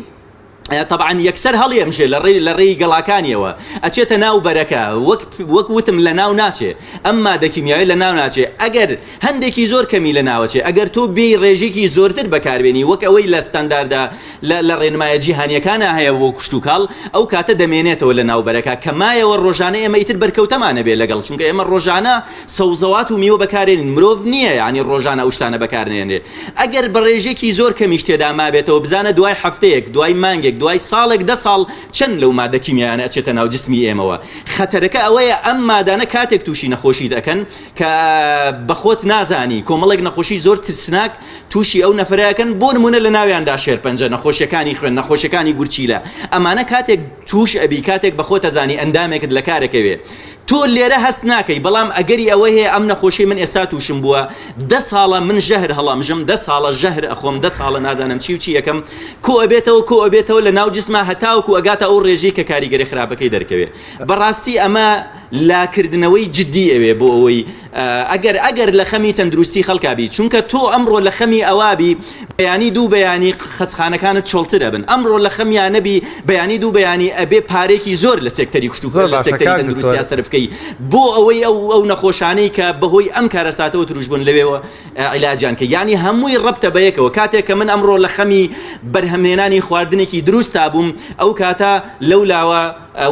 تەبعەن یەکسەر هەڵیەمژێ لە ڕێی لە ڕێی گەڵاکانیەوە ئەچێتە ناو بەرەکە وەک وەک وتم لە ناو ناچێ ئەم مادە کیمیاوی لە ناو ناچێ ئەگەر هەندێکی زۆر کەمی لە ناوەچێ ئەگەر تۆ بێی ڕێژێکی زۆرتر بەکاربێنی وەک ئەوەی لە ستانداردە لە لە ڕێنمایە جیهانیەکانا هەیە بۆ کشتوکاڵ ئەو کاتە دەمێنێتەوە لە ناو بەرەکە کە مایەوە ڕۆژانە ئێمە ئیتر بەرکەوتەمان ئەبێ لەگەڵ چونکە ئێمە ڕۆژانە سەوزەوات و میوە بەکارێنین مرۆڤ نییە یانی ڕۆژانە ئەو شتانە بەکارنێنرێ ئەگەر بە ڕێژێکی زۆر کەمیش تێدا مابێتەوە بزانە دوای هەفتەیەک دوای مانگێک دوای ساڵێک دە ساڵ چەند لەو مادە کیمیایانە ئەچێتە ناو جسمی ئێمەوە خەتەرەکە ئەوەیە ئەم مادانە کاتێک تووشی نەخۆشیت ئەکەن کە بەخۆت نازانی کۆمەڵێک نەخۆشی زۆر ترسناک تووشی ئەو نەفرە ئەکەن بۆ نمونە لە ناویاندا شێرپەنجە نەخۆشیەکانی خوێن نەخۆشیەکانی گورچیلە ئەمانە کاتێک تووش ئەبی کاتێک بەخۆت ئەزانی ئەندامێکت لە کارەکەوێ تۆ لێرە هەست ناکەی بەڵام ئەگەری ئەوە هەیە ئەم نەخۆشی من ئێستا تووشم بووە دە ساڵە من ژەهر هەڵامژم دە ساڵە ژەهر ئەخۆم دە ساڵە نازانم چی و چی ئەکەم کۆ ئەبێتەوە کۆ ئەبێتەوە لە ناو جسما هەتاوەکو ئەگاتە ئەو ڕێژەی کە کاریگەری خراپەکەی دەرکەوێ بەڕاستی ئەمە لاکردنەوەی جدی ئەوێ بۆ ئەوەی ئەگەر ئەگەر لە خەمی تەندروستی خەڵکا بی چونکە تۆ ئەمڕۆ لە خەمی ئەوا بی بەیانی دوو بەیانی خەسخانەکانت چۆڵتر ئەبن ئەمڕۆ لە خەمیا نەبی بەیانی دوو بەیانی ئەبێ پارێکی زۆر لە سێکتەری کوشت و زۆر لە باشە سێکتەری کاک دکتۆر. تەندروستیا سەرف کەی بۆ ئەوەی ئەو ئەو نەخۆشانەی کە بەهۆی ئەم کارەساتەوە تروش بوون لەوێوە عیلاجیان کەی یانی هەمووی ڕەبتە بەیەکەوە کاتێک کە من ئەمڕۆ لە خەمی بەرهەمهێنانی خواردنێکی دروستا بووم ئەو کاتە لەو لاوە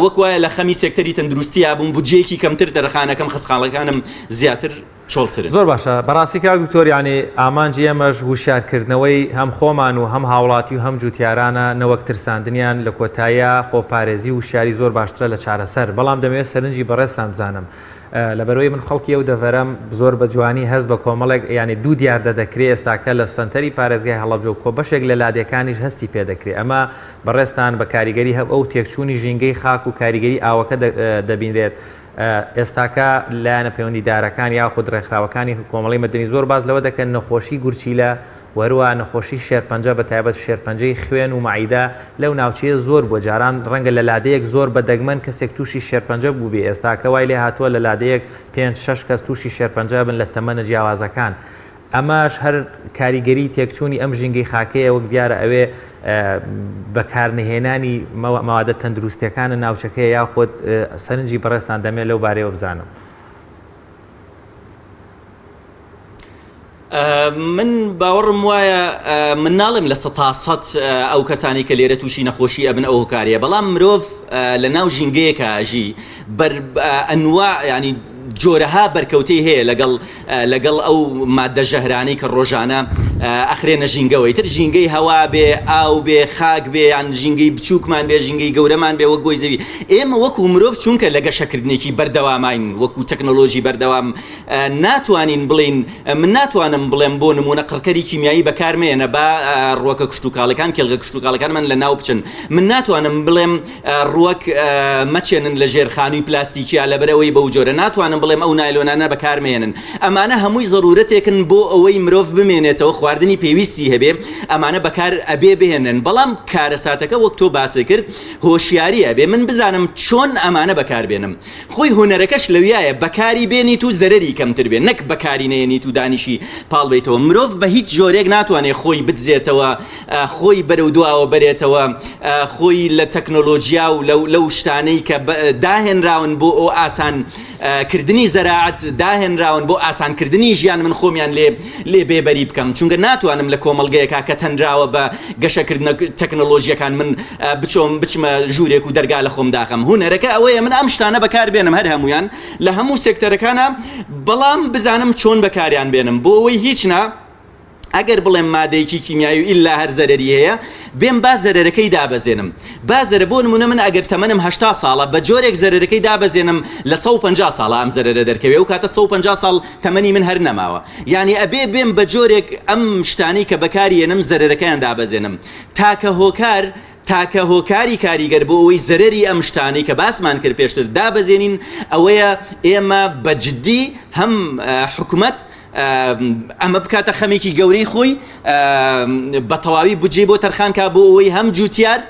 وەک وایە لە خەمی سێکتەری تەندروستیا بووم بودجەیەکی کەمتر تەرخانەکەم خەسخاڵەکانم زیاتر چۆڵترن. زۆر باشە بەڕاستی کاک دکتۆر یانی ئامانجی ئێمەش وشیار کردنەوەی هەم خۆمان و هەم هاوڵاتی و هەم جوتیارانە نەوەک ترساندنیان لە کۆتاییا خۆپارێزی و وشیاری زۆر باشترە لە چارەسەر بەڵام دەمەوێت سەرنجی بەڕێزتان بزانم لەبەرئەوەی من خەڵکی ئەو دەڤەرەم زۆر بە جوانی هەست بە کۆمەڵێک یانی دوو دیاردە دەکرێ ئێستاکە لە سەنتەری پارێزگای هەڵەبجە و کۆ بەشێک لە لادێکانیش هەستی پێ دەکرێ ئەمە بەڕێزتان بە کاریگەری هەب ئەو تێکچوونی ژینگەی خاک و کاریگەری ئاوەکە دەبینرێت ئێستاکە لایەنە پەیوەندیدارەکان یاخود ڕێکخراوەکانی کۆمەڵی مەدەنی زۆر باس لەوە دەکەن نەخۆشی گورچیلە و هەروەها نەخۆشی شێرپەنجە بە تایبەت شێرپەنجەی خوێن و مەعیدە لەو ناوچەیە زۆر بووە جاران ڕەنگە لە لادێیەک زۆر بە دەگمەن کەسێک تووشی شێرپەنجە بووبێ ئێستاکە وای لێهاتووە لە لادێیەک پێنج شەش کەس تووشی شێرپەنجە بن لە تەمەنە جیاوازەکان ئەمەش هەر کاریگەری تێکچوونی ئەم ژینگەی خاکەیە وەک دیارە ئەوێ بەکارنەهێنانی مەوادە تەندروستیەکانە ناوچەکەیە یاخود سەرنجی بەڕێزتان دەمێ لەو بارەیەوە بزانم. من باوەڕم وایە من ناڵێم 100% ئەو کەسانی کە لێرە تووشی نەخۆشی ئەبن ئەو هۆکاریە بەڵام مرۆڤ لە ناو ژینگەیەکە ئەژی بەر ئەنوا ینی جۆرەها بەرکەوتەی هەیە لەگەڵ لەگەڵ ئەو ماددە ژەهرانەی کە ڕۆژانە ئەخرێنە ژینگەوە ئیتر ژینگەی هەوا بێ ئاو بێ خاک بێ یان ژینگەی بچووکمان بێ ژینگەی گەورەمان بێ وەک گۆی زەوی ئێمە وەکو مرۆڤ چونکە لە گەشەکردنێکی بەردەوامین وەکو تەکنۆلۆژی بەردەوام ناتوانین بڵێین من ناتوانم بڵێم بۆ نمونە قڕکەری کیمیایی بەکارمێنە با ڕوەکە کشتوکاڵەکان کێڵگە کشتوکاڵەکانمان لە ناو بچن من ناتوانم بڵێم ڕوەک مەچێنن لە ژێر خانووی پلاستیکیا لەبەرئەوەی بەو جۆرە ناتوانم بڵێم ئەو نایلۆنانە بەکارمەیەنن ئەمانە هەمووی زەرورەتێکن بۆ ئەوەی مرۆڤ بمێنێتەوە خواردنی پێویستی هەبێ ئەمانە بەکار ئەبێ بهێنن بەڵام کارەساتەکە وەک تۆ باست کرد هۆشیاری ئەبێ من بزانم چۆن ئەمانە بەکاربێنم خۆی هونەرەکەش لەویایە بەکاری بێنیت و زەرەری کەمتر بێ نەک بەکاری نەیەنیت و دانیشی پاڵ بەیتەوە مرۆڤ بە هیچ جۆرێک ناتوانێ خۆی بدزێتەوە خۆی بەرەو دواوە بەرێتەوە خۆی لە تەکنۆلۆژیا و لەو لەو شتانەی کە داهێنراون بۆ ئەو ئاسان کردنی زەراعەت داهێنراون بۆ ئاسانکردنی ژیان من خۆمیان لێ لێ بێبەری بکەم چونکە ناتوانم لە کۆمەڵگەیەکا کە تەنراوە بە گەشەکردنە تەکنۆلۆژیەکان من بچۆم بچمە ژوورێک و دەرگا لە خۆم داخەم هونەرەکە ئەوەیە من ئەم شتانە بەکار بێنم هەر هەمویان لە هەموو سێکتەرەکانە بەڵام بزانم چۆن بەکاریان بێنم بۆ ئەوەی هیچ نا ئەگەر بڵێم مادەیەکی کیمیایی و ئیلا هەر زەرەری هەیە بێم با زەرەرەکەی دابەزێنم با زەرە بۆ نمونە من ئەگەر تەمەنم 80 ساڵە بە جۆرێک زەرەرەکەی دابەزێنم لە 150 ساڵە ئەم زەرەرە دەرکەوێ و کاتە 150 ساڵ تەمەنی من هەر نەماوە یعنی ئەبێ بێم بە جۆرێک ئەم شتانەی کە بەکاری یەنم زەرەرەکەیان دابەزێنم تاکە هۆکار تاکە هۆکاری کاریگەر بۆ ئەوەی زەرەری ئەم شتانەی کە باسمان کرد پێشتر دابەزێنین ئەوەیە ئێمە بە جدی هەم حکومەت ئەمە بکاتە خەمێکی گەورەی خۆی بە تەواوی بودجەی بۆ تەرخان کا بۆ ئەوەی هەم جوتیار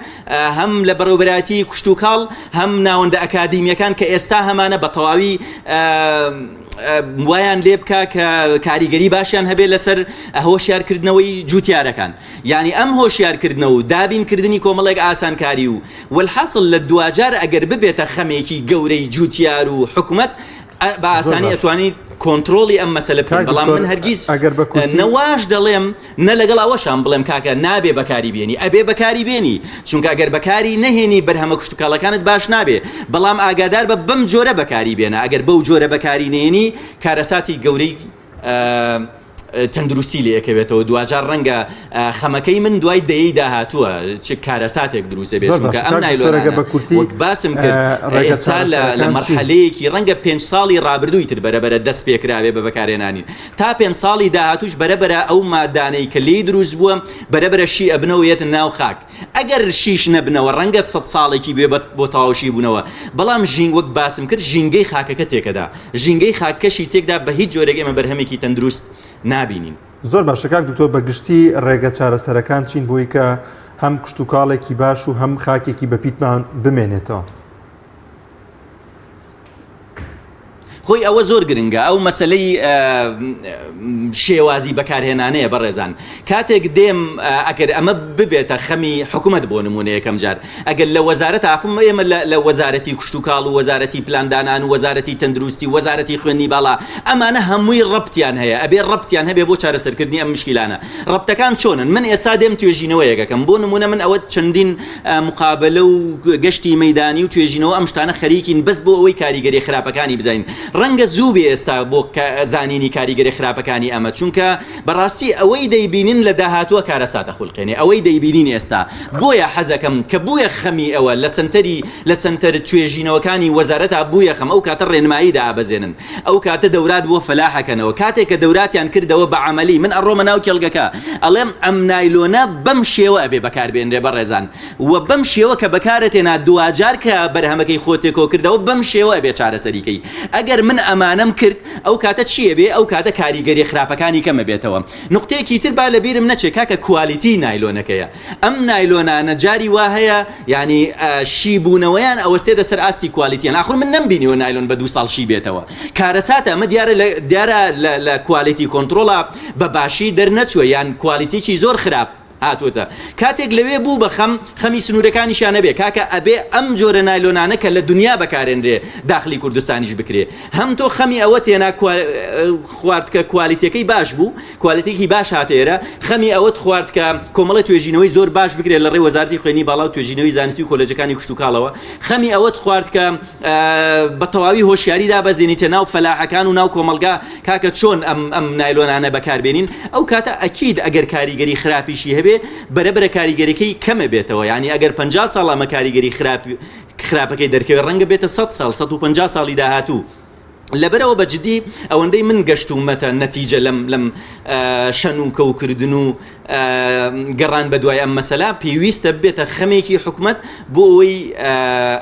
هەم لە بەڕێوبەرایەتی کشتوکاڵ هەم ناوەندە ئەکادیمیەکان کە ئێستا هەمانە بە تەواوی وایان لێ بکە کە کاریگەری باشیان هەبێت لەسەر هۆشیارکردنەوەی جوتیارەکان یعنی ئەم هۆشیارکردنەوە و دابینکردنی کۆمەڵێک ئاسانکاری و والحاصل لە دواجار ئەگەر ببێتە خەمێکی گەورەی جوتیار و حکومەت بە ئاسانی ئەتوانی کۆنترۆڵی ئەم مەسەلە بکەین بەڵام من هەرگیز نە واش دەڵێم نە لەگەڵ ئەوەشام بڵێم کاکە نابێ بەکاری بێنی ئەبێ بەکاری بێنی چونکە ئەگەر بەکاری نەهێنی بەرهەمە کشتوکاڵەکانت باش نابێ بەڵام ئاگادار بە بەم جۆرە بەکاری بێنە ئەگەر بەو جۆرە بەکاری نێنی کارەساتی گەورەی تەندروستی لێ ئەکەوێتەوە دواجار ڕەنگە خەمەکەی من دوای دەیەی داهاتووە چ کارەساتێک دروستە بێت چونکە ئەم نایلۆنانە وەک باسم کرد ئێستا لە مەرحەلەیەکی ڕەنگە پێنج ساڵی ڕابردووی تر بەرەبەرە دەست پێکراوێ بە بەکارهێنانی تا پێنج ساڵی داهاتووش بەرەبەرە ئەو مادانەی کە لێی دروست بووە بەرەبەرە شی ئەبنەوە یەتە ناو خاک ئەگەر شیش نەبنەوە ڕەنگە سەد ساڵێکی بوێ بۆ تەواو شی بوونەوە بەڵام ژینگ وەک باسم کرد ژینگەی خاکەکە تێکەدا ژینگەی خاکەشی تێکدا بە هیچ جۆرێک ئێمە بەرهەمێکی تەندروست نابینین. زۆر باشە کاک دکتۆر بە گشتی ڕێگە چارەسەرەکان چین بۆی کە هەم کشتوکاڵێکی باش و هەم خاکێکی بەپیتمان بمێنێتەوە؟ خۆی ئەوە زۆر گرنگە ئەو مەسەلەی شێوازی بەکارهێنانەیە بەڕێزان کاتێک دێم ئەگەر ئەمە ببێتە خەمی حکوومەت بۆ نمونە یەکەم جار ئەگەر لە وەزارەت ئاخم ئێمە لە وەزارەتی کشتوکاڵ و وەزارەتی پلاندانان و وەزارەتی تەندروستی و وەزارەتی خوێندنی باڵا ئەمانە هەمووی ڕەبتیان هەیە ئەبێ ڕەبتیان هەبێ بۆ چارەسەرکردنی ئەم مشکیلانە ڕەبتەکان چۆنن من ئێستا دێم توێژینەوەیەکەکەم بۆ نمونە من ئەوە چەندین مقابەلە و گەشتی مەیدانی و توێژینەوە ئەم شتانە خەریکین بەس بۆ ئەوەی کاریگەریە خراپەکانی بزانین ڕەنگە زوو بێ ئێستا بۆ زانینی کاریگەریە خراپەکانی ئەمە چونکە بەڕاستی ئەوەی دەیبینین لە داهاتووە کارەسات ئەخولقێنێ ئەوەی دەیبینین ئێستا بۆیە حەزەکەم کە بوویە خەمی ئەوە لە سەنتەری لە سەنتەر توێژینەوەکانی وەزارەتا بوویە خەم ئەو کاتە ڕێنمایی دائەبەزێنن ئەو کاتە دەورات بۆ فەلاح ئەکەنەوە کاتێک کە دەوراتیان کردەوە بە عەمەلی من ئەڕۆمە ناو کێڵگەکە ئەڵێم ئەم نایلۆنە بەم شێوە ئەبێ بەکار بێنرێ بەڕێزان وە بەم شێوە کە بەکارت هێنا دواجار کە بەرهەمەکەی خۆت تێکۆ کردەوە بەم شێوە ئەبێ چارەسەری کەی ئەگەر من ئەمانەم کرد ئەو کاتە چی ئەبێ ئەو کاتە کاریگەریە خراپەکانی کەم ئەبێتەوە نوقتەیەکی تر با لەبیرم نەچێ کاکە کوالیتی نایلۆنەکەیە ئەم نایلۆنانە جاری وا هەیە یانی شی بوونەوەیان ئەوەستێتە سەر ئاستی کوالیتیان ئاخر من نەمبینیوە نایلۆن بە دوو ساڵ شی بێتەوە کارەساتە ئەمە دیارە لە دیارە لە لە quality control ا بە باشی دەرنەچووە یان کوالیتیکی زۆر خراپ هاتووەتە کاتێک لەوێ بوو بە خەم خەمی سنوورەکانیشیان نەبێ کاکە ئەبێ ئەم جۆرە نایلۆنانە کە لە دنیا بەکارێنرێ داخلی کوردستانیش بکرێ هەم تۆ خەمی ئەوە تێنا خوارد کە کوالیتەکەی باش بوو کوالیتێکی باش هاتە ئێرە، خەمی ئەوەت خوارد کە کۆمەڵێ توێژینەوەی زۆر باش بکرێت لە ڕێی وەزارەتی خوێندنی باڵا و توێژینەوەی زانستی و کۆلێجەکانی کشتوکاڵەوە، خەمی ئەوەت خوارد کە بە تەواوی هۆشیاری دابەزێنیتە ناو فەلاحەکان و ناو کۆمەڵگا کاکە چۆن ئەم ئەم نایلۆنانە بەکار بێنین، ئەو کاتە ئەکید ئەگەر کاریگەری خراپیشی هەبێ بەرە بەرە کاریگەریەکەی کەم ئەبێتەوە، یانی ئەگەر 50 ساڵ ئەمە کاریگەری خراپ خراپەکەی دەرکەوێت ڕەنگە بێتە 100 ساڵ 150 ساڵی داهاتوو. لەبەرئەوە بە جدی ئەوەندەی من گەشتوومەتە نەتیجە لەم لەم شەنوکەوکردن و گەڕان بە دوای ئەم مەسەلە پێویستە ببێتە خەمێکی حکومەت بۆ ئەوەی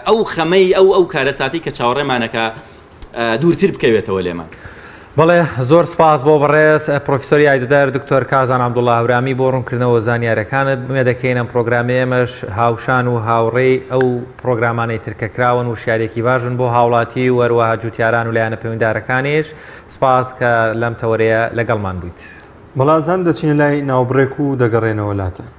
ئەو خەمەی ئەو ئەو کارەساتەی کە چاوەڕێمانەکە دوورتر بکەوێتەوە لێمان. بەڵێ زۆر سپاس بۆ بەڕێز پرۆفیسۆری یاریدەدەر دکتۆر کازان عەبدوڵا هەورامی بۆ ڕوونکردنەوە زانیارەکانت ئومێدەکەین ئەم پرۆگرامەی ئێمەش هاوشان و هاوڕێی ئەو پرۆگرامانەی تر کە کراون وشیاریەکی باش بن بۆ هاوڵاتی و هەروەها جوتیاران و لایەنە پەیوەندیدارەکانیش سپاس کە لەم تەوەرەیە لەگەڵمان بوویت. بەڵازان دەچینە لای ناوبڕێک و دەگەڕێنەوە لاتان.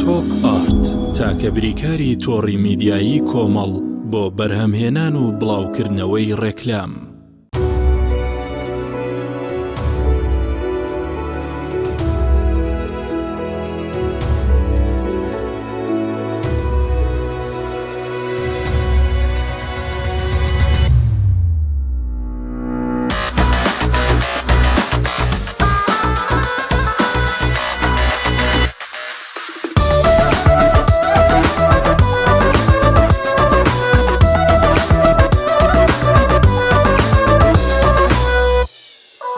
تۆپ ئارت تاکە بریکاری تۆڕی میدیایی کۆمەڵ بۆ بەرهەمهێنان و بڵاوکردنەوەی ڕێکلام.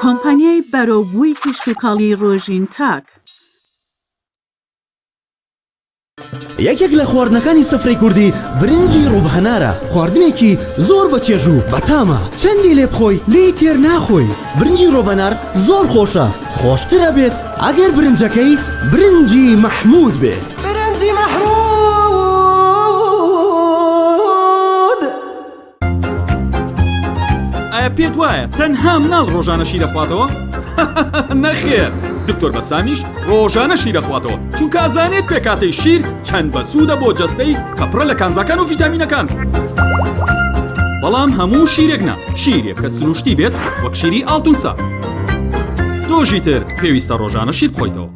کۆمپانیای بەرەوبووی کشتوکاڵی ڕۆژین تاک. یەکێک لە خواردنەکانی سفرەی کوردی برنجی ڕووب هەنارە، خواردنێکی زۆر بە چێژ و بەتامە، چەندی لێ بخۆی لێی تێر ناخۆی، برنجی ڕۆبەنار زۆر خۆشە، خۆشتر ئەبێت ئەگەر برنجەکەی برنجی مەحموود بێت. برنجی مەحموود. ئایا پێت وایە تەنها مناڵ ڕۆژانە شیر ئەخواتەوە؟ نەخێر دکتۆر بەسامیش ڕۆژانە شیر ئەخواتەوە چونکە ئەزانێت پێکاتەی شیر چەند بەسوودە بۆ جەستەی کە پڕە لە کانزاکان و ڤیتامینەکان بەڵام هەموو شیرێک نا شیرێک کە سروشتی بێت وەک شیری ئاڵتونسا تۆژی تر پێویستە ڕۆژانە شیر بخۆیتەوە.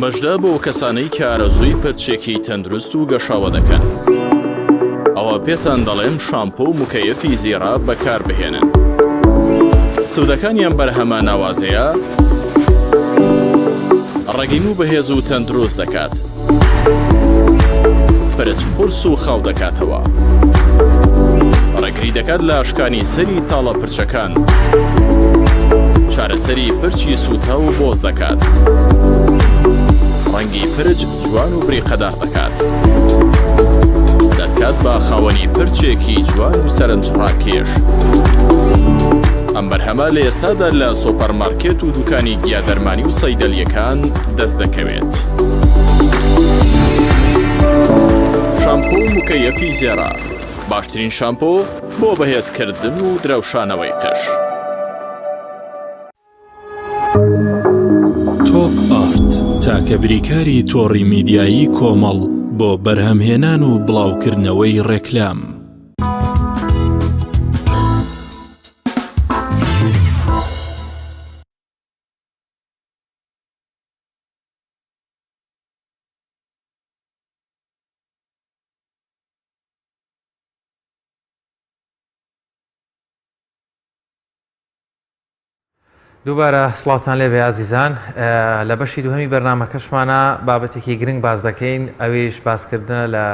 مژدە بۆ کەسانەی کە ئارەزووی پرچێکی تەندروست و گەشاوە دەکەن. ئەوا پێتان دەڵێم شامپۆ و مکەیەفی زیڕە بەکاربهێنن. سوودەکانی ئەم بەرهەمە ناوازەیە ڕەگی موو بەهێز و تەندروست دەکات. پرچ قورس و خاو دەکاتەوە. ڕێگری دەکات لە شکانی سەری تاڵە پرچەکان. چارەسەری پرچی سووتاو و بۆز دەکات. ڕەنگی پرچ جوان و بریقەدار دەکات. دەتکات بە خاوەنی پرچێکی جوان و سەرنجڕاکێش. ئەم بەرهەمە لە ئێستادا لە سۆپەرمارکێت و دوکانی گیادەرمانی و سەیدەلییەکان دەست دەکەوێت. شامپۆ و مکەیەفی زێڕە، باشترین شامپۆ بۆ بەهێزکردن و درەوشانەوەی قژ. تۆپ ئارت، تاکە بریکاری تۆڕی میدیایی کۆمەڵ بۆ بەرهەمهێنان و بڵاوکردنەوەی ڕێکلام. دووبارە سڵاوتان لێبێ ئازیزان لە بەشی دووهەمی بەرنامەکەشمانە بابەتێکی گرنگ باس دەکەین ئەویش باسکردنە لە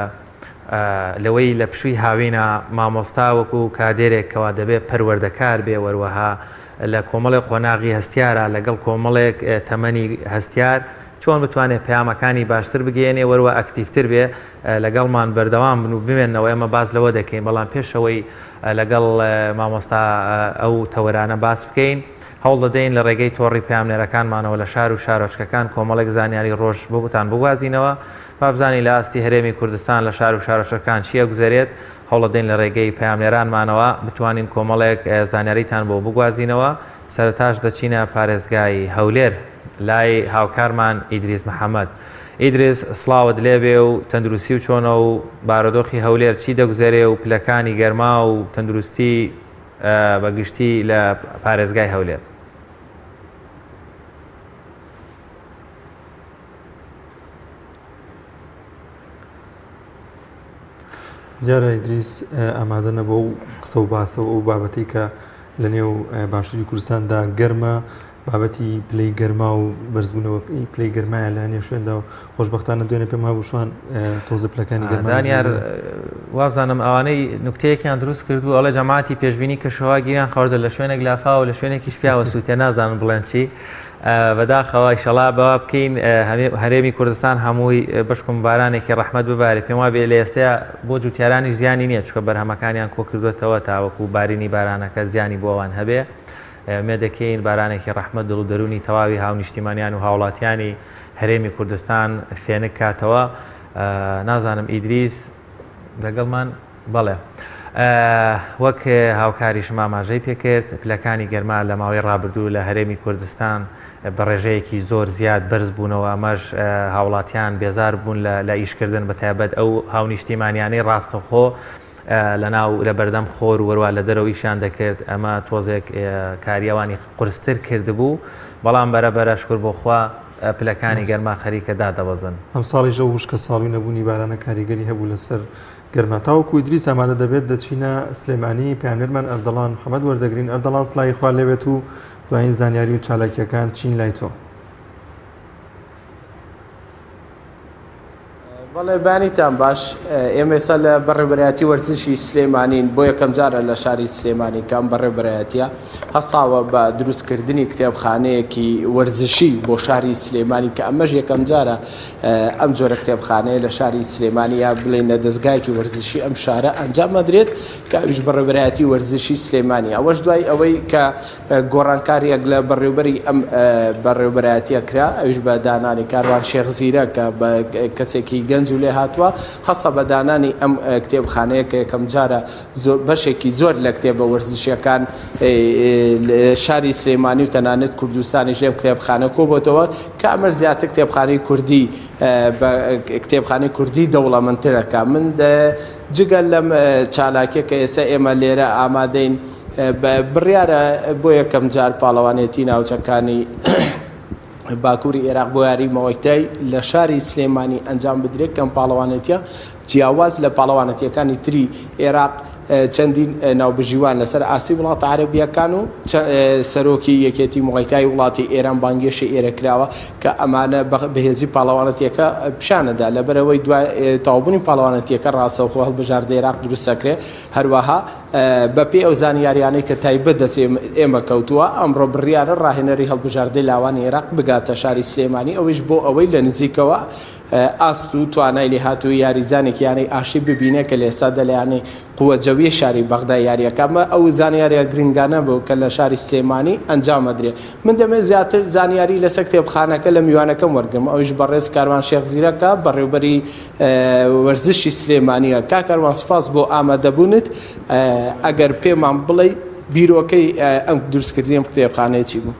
لەوەی لە پشووی هاوینە مامۆستا وەکو کادێرێک کەوا دەبێت پەروەردەکار بێ وەروەها لە کۆمەڵێک قۆناغی هەستیارە لەگەڵ کۆمەڵێک تەمەنی هەستیار چۆن بتوانێت پەیامەکانی باشتر بگەیەنێ وەروە ئەکتیڤتر بێ لەگەڵمان بەردەوام بن و بمێنەوە ئێمە باس لەوە دەکەین بەڵام پێشەوەی لەگەڵ مامۆستا ئەو تەوەرانە باس بکەین هەوڵ دەدەین لە ڕێگەی تۆڕی پەیامنێرەکانمانەوە لە شار و شارۆچکەکان کۆمەڵێک زانیاری ڕۆژ بۆتان بگوازینەوە با بزانین لە ئاستی هەرێمی کوردستان لە شار و شارۆچکەکان چی ئەگوزەرێت هەوڵەدەین لە ڕێگەی پەیامنێرانمانەوە بتوانین کۆمەڵێک زانیاریتان بۆ بگوازینەوە سەرەتاش دەچینە پارێزگای هەولێر لای هاوکارمان ئیدریس محەمەد. ئیدریس سڵاوت لێبێ و تەندروستی و چۆنە و بارۆدۆخی هەولێر چی دەگوزەرێ و پلەکانی گەرما و تەندروستی بە گشتی لە پارێزگای هەولێر؟ دیارە ئیدریس ئامادە نەبوو و قسە و باسە و ئەو بابەتەی کە لە نێو باشووری کوردستاندا گەرمە بابەتی پلەی گەرما و بەرزبوونەوە پلەی گەرمایە لە هەنێ شوێندا و خۆشببختانە دوێنێ پێم هەبوو شوان تۆزە پلەکانی گەرما دانیار وابزانم ئەوانەی نوکتەیەکیان دروست کردو ئەڵێ جەماعەتی پێشبینی کەشوهەوا گیریان خواردە لە شوێنێک لافاوە لە شوێنێکیش پیاوە سووتێ نازانم بڵێن چی بەداخەوە ئیشەڵا بەوا بکەین هەرێمی کوردستان هەمووی بەشکم بارانێکی ڕەحمەت ببارێ پێم وابێ لە ئێستەیا بۆ جوتیارانیش زیانی نییە چونکە بەرهەمەکانیان کۆکردوێتەوە تاوەکو بارینی بارانەکە زیانی بۆ ئەوان هەبێ ئومێد دەکەین بارانێکی ڕەحمەت دڵ و دەروونی تەواوی هاونیشتیمانیان و هاوڵاتیانی هەرێمی کوردستان فێنک کاتەوە نازانم ئیدریس لەگەڵمان بەڵێ وەک هاوکاریشم ئاماژەی پێکرد پلەکانی گەرما لە ماوەی ڕابردوو لە هەرێمی کوردستان بە ڕێژەیەکی زۆر زیاد بەرز بوونەوە ئەمەش هاوڵاتیان بێزار بوون لە ئیشکردن بە تایبەت ئەو هاونیشتیمانیانەی ڕاستەخۆ لەناو لە بەردەم خۆر و وەروا لە دەرەوە ئیشیان دەکرد ئەمە تۆزێک کاری ئەوانی قورستر کردبوو بەڵام بەرە بەرە شکر بۆ خوا پلەکانی گەرما خەریکە دادەبەزن. ئەمساڵیش ئەو وشکەساڵی و نەبوونی بارانە کاریگەری هەبوو لەسەر گەرما. تاوەکو ئیدریس ئامادە دەبێت دەچینە سلێمانی پەیامنێرمان ئەردەڵان محەمەد وەردەگرین. ئەردەڵان سڵاوی خوا لێبێت و دوایین زانیاری و چالاکییەکان چین لای تۆ؟ بەڵێ. بەڵێ بەیانیتان باش، ئێمە ئێستا لە بەڕێوەبەرایەتی وەرزشی سلێمانین، بۆ یەکەمجارە لە شاری سلێمانی کە ئەم بەڕێوەبەرایەتیە هەستاوە بە دروستکردنی کتێبخانەیەکی وەرزشی بۆ شاری سلێمانی کە ئەمەش یەکەمجارە ئەم جۆرە کتێبخانەیە لە شاری سلێمانی یا بڵێین لە دەزگایەکی وەرزشی ئەم شارە ئەنجام ئەدرێت کە ئەویش بەڕێوەبەرایەتی وەرزشی سلێمانی ئەوەش دوای ئەوەی کە گۆڕانکارییەک لە بەڕێوبەری ئەم بەڕێوبەرایەتیە کرا، ئەویش بە دانانی کاروان شێخ زیرەک کە بە کەسێکی گەنج و لێهاتووە، هەستا بە دانانی ئەم کتێبخانەیە کە یەکەمجارە بەشێکی زۆر لە کتێبە وەرزشییەکان شاری سلێمانی و تەنانەت کوردستانیش لەم کتێبخانە کۆبۆتەوە کە ئەمەش زیاتر کتێبخانەی کوردی بە کتێبخانەی کوردی دەوڵەمەندتر ئەکا. من جگە لەم چالاکیە کە ئێستا ئێمە لێرە ئامادەین، بڕیارە بۆ یەکەمجار پاڵەوانێتی ناوچەکانی باکووری ئێراق بۆ یاری مۆیتای لە شاری سلێمانی ئەنجام بدرێت کەم پاڵەوانێتیە جیاواز لە پاڵەوانەتیەکانی تری ئێراق چەندین ناوبژیوان لەسەر ئاستی وڵاتە عەرەبیەکان و سەرۆکی یەکێتی مۆیتای وڵاتی ئێران بانگێشی ئێرە کراوە کە ئەمانە بەهێزی پاڵەوانەتیەکە پیشانەدا لەبەرەوەی دوای تەواوبوونی پاڵەوانەتیەکە ڕاستەوخۆ هەڵبژاردە ئێراق دروستەکرێ هەروەها بەپێی ئەو زانیاریانەی کە تایبەت دەست ئێمە کەوتووە، ئەمڕۆ بڕیارە ڕاهێنەری هەڵبژاردەی لاوانی عێراق بگاتە شاری سلێمانی، ئەوەیش بۆ ئەوەی لە نزیکەوە ئاست و توانای لێهاتوویی یاریزانێکی یانەی ئاشتی ببینێ کە لە ئێستادا لە یانەی قوە جەویەی شاری بەغدا یارییەکە. ئەمە ئەو زانیارییە گرنگانە بوو کە لە شاری سلێمانی ئەنجام ئەدرێ. من دەمەوێت زیاتر زانیاری لەسەر کتێبخانەکە لە میوانەکەم وەرگرم، ئەویش بەڕێز کاروان شێخ زیرەکە، بەڕێوبەری وەرزشی سلێمانیە. کاک کاروان سوپاس بۆ ئامادەبوونت، ئەگەر پێمان بڵێیت بیرۆکەی ئەم دروستکردنی ئەم کتێبخانەیە چی بوو؟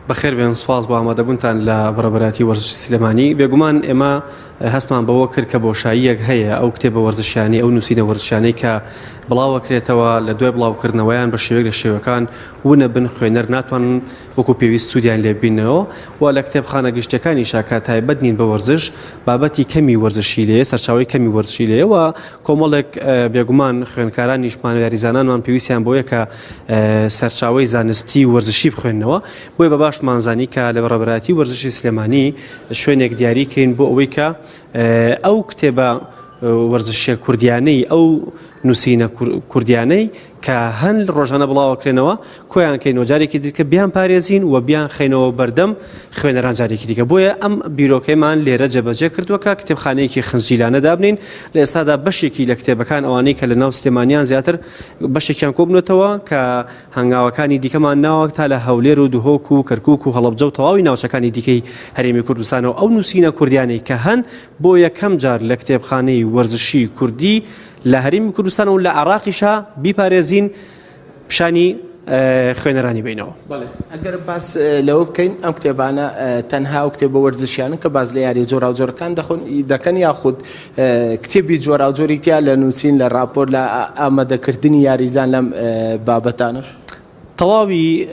بەخێر بێن، سوپاس بۆ ئامادەبوونتان لە بەڕێوەبەرایەتی وەرزشی سلێمانی. بێگومان ئێمە هەستمان بەوە کرد کە بۆشاییەک هەیە، ئەو کتێبە وەرزشیانەی، ئەو نووسینە وەرزشیانەی کە بڵاوەکرێتەوە لە دوای بڵاوکردنەوەیان بە شێوەیەک لە شێوەکان ونەبن، خوێنەر ناتوانن وەکو پێویست سوودیان لێ ببیننەوە و لە کتێبخانە گشتیەکانیشا کە تایبەت نین بە وەرزش بابەتی کەمی وەرزشی لێیە، سەرچاوەی کەمی وەرزشی لێیە و کۆمەڵێک بێگومان خوێندکارانیشمان و یاریزانانمان پێویستیان بەوەیە کە سەرچاوەی زانستی و وەرزشی بخوێننەوە، بۆیە بە باشمان زانی کە لە بەڕێوەبەرایەتی وەرزشی سلێمانی شوێنێک دیاری کەین بۆ ئەوەی کە ئەو کتێبە وەرزشیە کوردیانەی ئەو نووسینە کوردیانەی کە هەن ڕۆژانە بڵاوەکرێنەوە کۆیان کەینەوە جارێکی دیکە بیان پارێزین و بیان خەینەوە بەردەم خوێنەران جارێکی دیکە بۆیە ئەم بیرۆکەیمان لێرە جێبەجێ کردووە کە کتێبخانەیەکی خنجیلانە دابنین لە ئێستادا بەشێکی لە کتێبەکان ئەوانەی کە لە ناو سلێمانیان زیاتر بەشێکیان کۆبنەتەوە کە هەنگاوەکانی دیکەمان ناوە تا لە هەولێر و دهۆک و کەرکوک و هەڵەبجە و تەواوی ناوچەکانی دیکەی هەرێمی کوردستانەوە ئەو نووسینە کوردیانەی کە هەن بۆ یەکەم جار لە کتێبخانەی وەرزشی کوردی لە هەرێمی کوردستان و لە عێراقیشا بیپارێزین پیشانی خوێنەرانی بینەوە. بەڵێ ئەگەر باس لەوە بکەین ئەم کتێبانە تەنها ئەو کتێبە وەرزشیانن کە باس لە یاریە جۆراوجۆرەکان دەخۆن دەکەن یاخود کتێبی جۆراوجۆری تیا لە نووسین لە راپۆر لە ئامادەکردنی یاریزان لەم بابەتانەش؟ تەواوی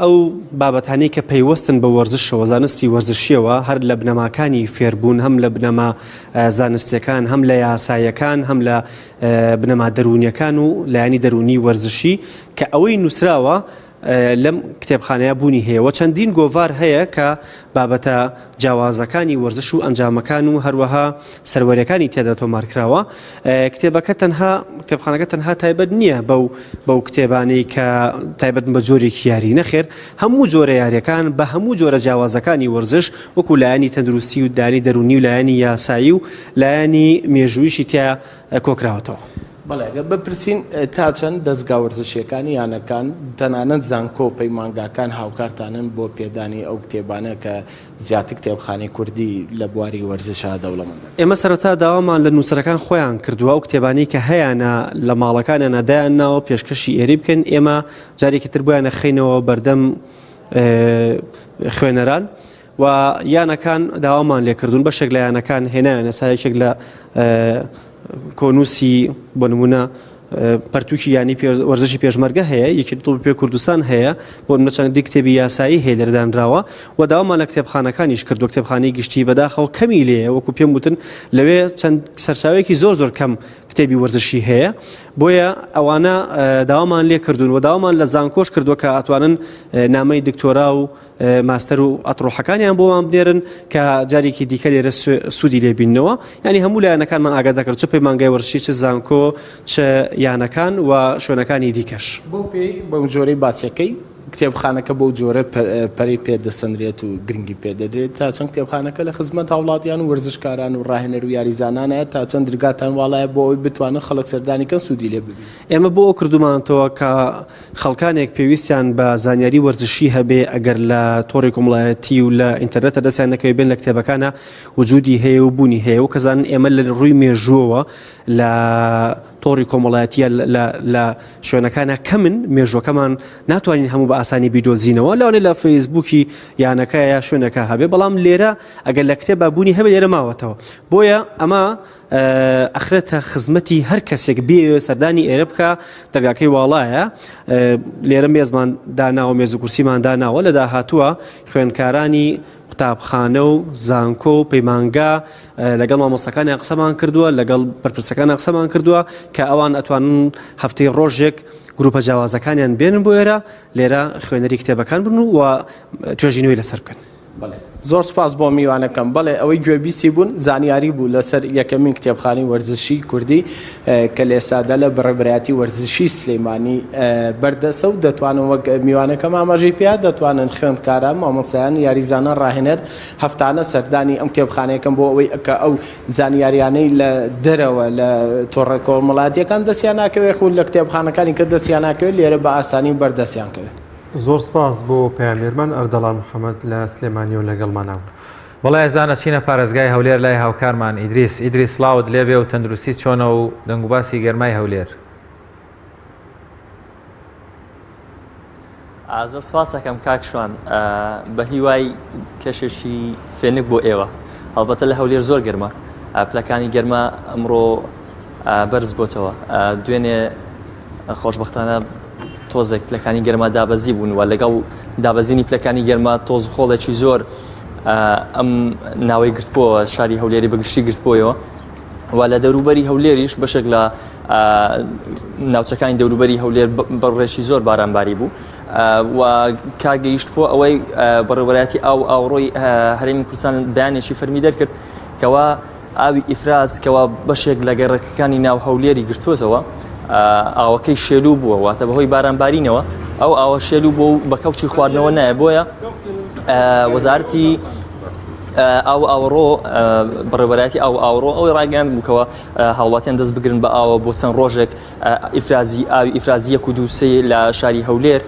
ئەو بابەتانەی کە پەیوەستن بە وەرزشەوە، زانستی وەرزشیەوە، هەر لە بنەماکانی فێربوون، هەم لە بنەما زانستیەکان، هەم لە یاساییەکان، هەم لە بنەما دەروونیەکان و لایەنی دەروونی وەرزشی کە ئەوەی نووسراوە لەم کتێبخانەیە بوونی هەیە و چەندین گۆڤار هەیە کە بابەتە جیاوازەکانی وەرزش و ئەنجامەکان و هەروەها سەروەریەکانی تێدا تۆمار کراوە کتێبەکە تەنها کتێبخانەکە تەنها تایبەت نییە بەو بەو کتێبانەی کە تایبەتن بە جۆرێکی یاری نەخێر هەموو جۆرە یاریەکان بە هەموو جۆرە جیاوازەکانی وەرزش وەکو لایەنی تەندروستی و دانی دەرونی و لایەنی یاسایی و لایەنی مێژوویشی تیا کۆکراوەتەوە. بەڵێ گەر بپرسین تا چەند دەزگا وەرزشیەکانی یانەکان تەنانەت زانکۆ و پەیمانگاکان هاوکارتانن بۆ پێدانی ئەو کتێبانە کە زیاتر کتێبخانەی کوردی لە بواری وەرزشا دەوڵەمەند دەکات؟ ئێمە سەرەتا داوامان لە نووسەرەکان خۆیان کردووە ئەو کتێبانەی کە هەیانە لە ماڵەکانیانا دایانناوە پێشکەشی ئێرەی بکەن ئێمە جارێکی تر بۆیان ئەخەینەوە بەردەم خوێنەران و یانەکان داوامان لێکردوون بەشێک لە یانەکان هێنایان ئێستا یەکێک لە کۆنووسی بۆ نمونە پەرتوکی ینی وەرزشی پێشمەرگە هەیە یەکی تۆپی پێ کوردستان هەیە بۆ نمونە چەندی کتێبی یاسایی هەیە لێردانراوە و داوامان لە کتێبخانەکانیش کردو کتێبخانەی گشتی بەداخەوە کەمی لێیە وەکو پێم وتن لەوێ چەند سەرچاوێکی زۆر زۆر کەم. کتێبی وەرزشی هەیە بۆیە ئەوانە داوامان لێ کردوون و داوامان لە زانکۆش کردووە کە ئەتوانن نامەی دکتۆرا و ماستەر و ئەتڕۆحەکانیان بۆمان بنێرن کە جارێکی دیکە لێرە سوودی لێ بیننەوە یعنی هەموو لایەنەکانمان ئاگادار کرد چ پەیمانگای وەرزشی چ زانکۆ چ یانەکان و شوێنەکانی دیکەش. بەو پێی بەو جۆرەی باسیەکەی کتێبخانەکە بەو جۆرە پەرەی پێ دەسەنرێت و گرنگی پێ دەدرێت تا چەند کتێبخانەکە لە خزمەت هاوڵاتیان و وەرزشکاران و ڕاهێنەر و یاریزانانە تا چەند درگاتان واڵایە بۆ ئەوەی بتوانن خەڵک سەردانی کەن سوودی لێ ببینن. ئێمە بۆ ئەو کردوومانەتەوە کە خەڵکانێک پێویستیان بە زانیاری وەرزشی هەبێ ئەگەر لە تۆڕی کۆمەڵایەتی و لە ئینتەرنێتە دەستیان نەکەوێ بێن لە کتێبەکانە وجودی هەیە و بوونی هەیە و کەزانن ئێمە لە ڕووی مێژووەوە لە تۆڕی کۆمەڵایەتیە لە شوێنەکانە کەمن مێژوەکەمان ناتوانین هەموو بە ئاسانی بیدۆزینەوە لەوانێ لە فەیسبوکی یانەکە یا شوێنەکە هەبێ بەڵام لێرە ئەگەر لە کتێبا بوونی هەبێ لێرە ماوەتەوە بۆیە ئەمە ئەخرێتە خزمەتی هەر کەسێک بێ سەردانی ئێرە بکە دەرگاکەی واڵایە لێرە مێزمان داناوە مێز و کورسیمان داناوە لە داهاتووە خوێندکارانی قوتابخانە و زانکۆ و پەیمانگا لەگەڵ مامۆستاکانیان قسەمان کردووە لەگەڵ بەرپرسەکانیان قسەمان کردووە کە ئەوان ئەتوانن هەفتەی ڕۆژێک گروپە جیاوازەکانیان بێنن بۆ ئێرە لێرە خوێنەری کتێبەکان بن و توێژینەوەی لەسەر بکەن. زۆر سوپاس بۆ میوانەکەم. بەڵێ ئەوەی گوێبیستی بوون زانیاری بوو لەسەر یەکەمین کتێبخانەی وەرزشی کوردی کە لە ئێستادا لە بەڕێوەبەرایەتی وەرزشی سلێمانی بەردەستە و دەتوانن وەک میوانەکەم ئاماژەی پێیا دەتوانن خوێندکاران، مامۆستایان، یاریزانان، ڕاهێنەر هەفتانە سەردانی ئەم کتێبخانەیە کەن بۆ ئەوەی کە ئەو زانیاریانەی لە دەرەوە لە تۆڕە کۆمەڵایەتیەکان دەستیان ناکەوێت و لە کتێبخانەکانی کە دەستیان ناکەوێت لێرە بە ئاسانی بەردەستیان کەوێت. زۆر سپاس بۆ پەیامنێرمان ئەردەڵان محەمەد لە سلێمانیەوە لەگەڵمانە بوو. بەڵێ ئازیزان ئەچینە پارێزگای هەولێر لای هاوکارمان ئیدریس. ئیدریس سڵاوت لێبێ و تەندروستیت چۆنە و دەنگوباسی گەرمای هەولێر؟ زۆر سپاس ئەکەم کاک شوان بە هیوای کەشێکی فێنک بۆ ئێوە هەڵبەتە لە هەولێر زۆر گەرمە پلەکانی گەرما ئەمڕۆ بەرز بۆتەوە دوێنێ خۆشببختانە تۆزێک پلەکانی گەرما دابەزی بوون و لەگەڵ دابەزینی پلەکانی گەرما تۆز خۆڵێکی زۆر ئەم ناوەی گرتبووەوە شاری هەولێری بەگشتی گرتبوویەوە و لە دەوروبەری هەولێریش بەشێک لە ناوچەکانی دەوروبەری هەولێر بەڕێشی زۆر بارانباری بوو و کار گەیشت بۆ ئەوەی بەڕێوەبەرایەتی ئاو ئاوڕۆی هەرێمی کوردستان بەیانێکی فەرمی دەرکرد کەوا ئاوی ئیفراز کەوا بەشێک لە گەڕەکەکانی ناو هەولێری گرتووەتەوە ئاوەکەی شێلو بووە واتە بەهۆی بارانبارینەوە ئەو ئاوە شێلو بۆ و بە کەڵکی خواردنەوە نایە بۆیە وەزارەتی ئاو ئاوەڕۆ بەڕێوەبەرایەتی ئاو ئاوەڕۆ ئەوەی ڕاگەیاند بووکەوە هاوڵاتیان دەست بگرن بە ئاوە بۆ چەند ڕۆژێک ئیفرازی ئاوی ئیفرازی یەک و دوو سێ لە شاری هەولێر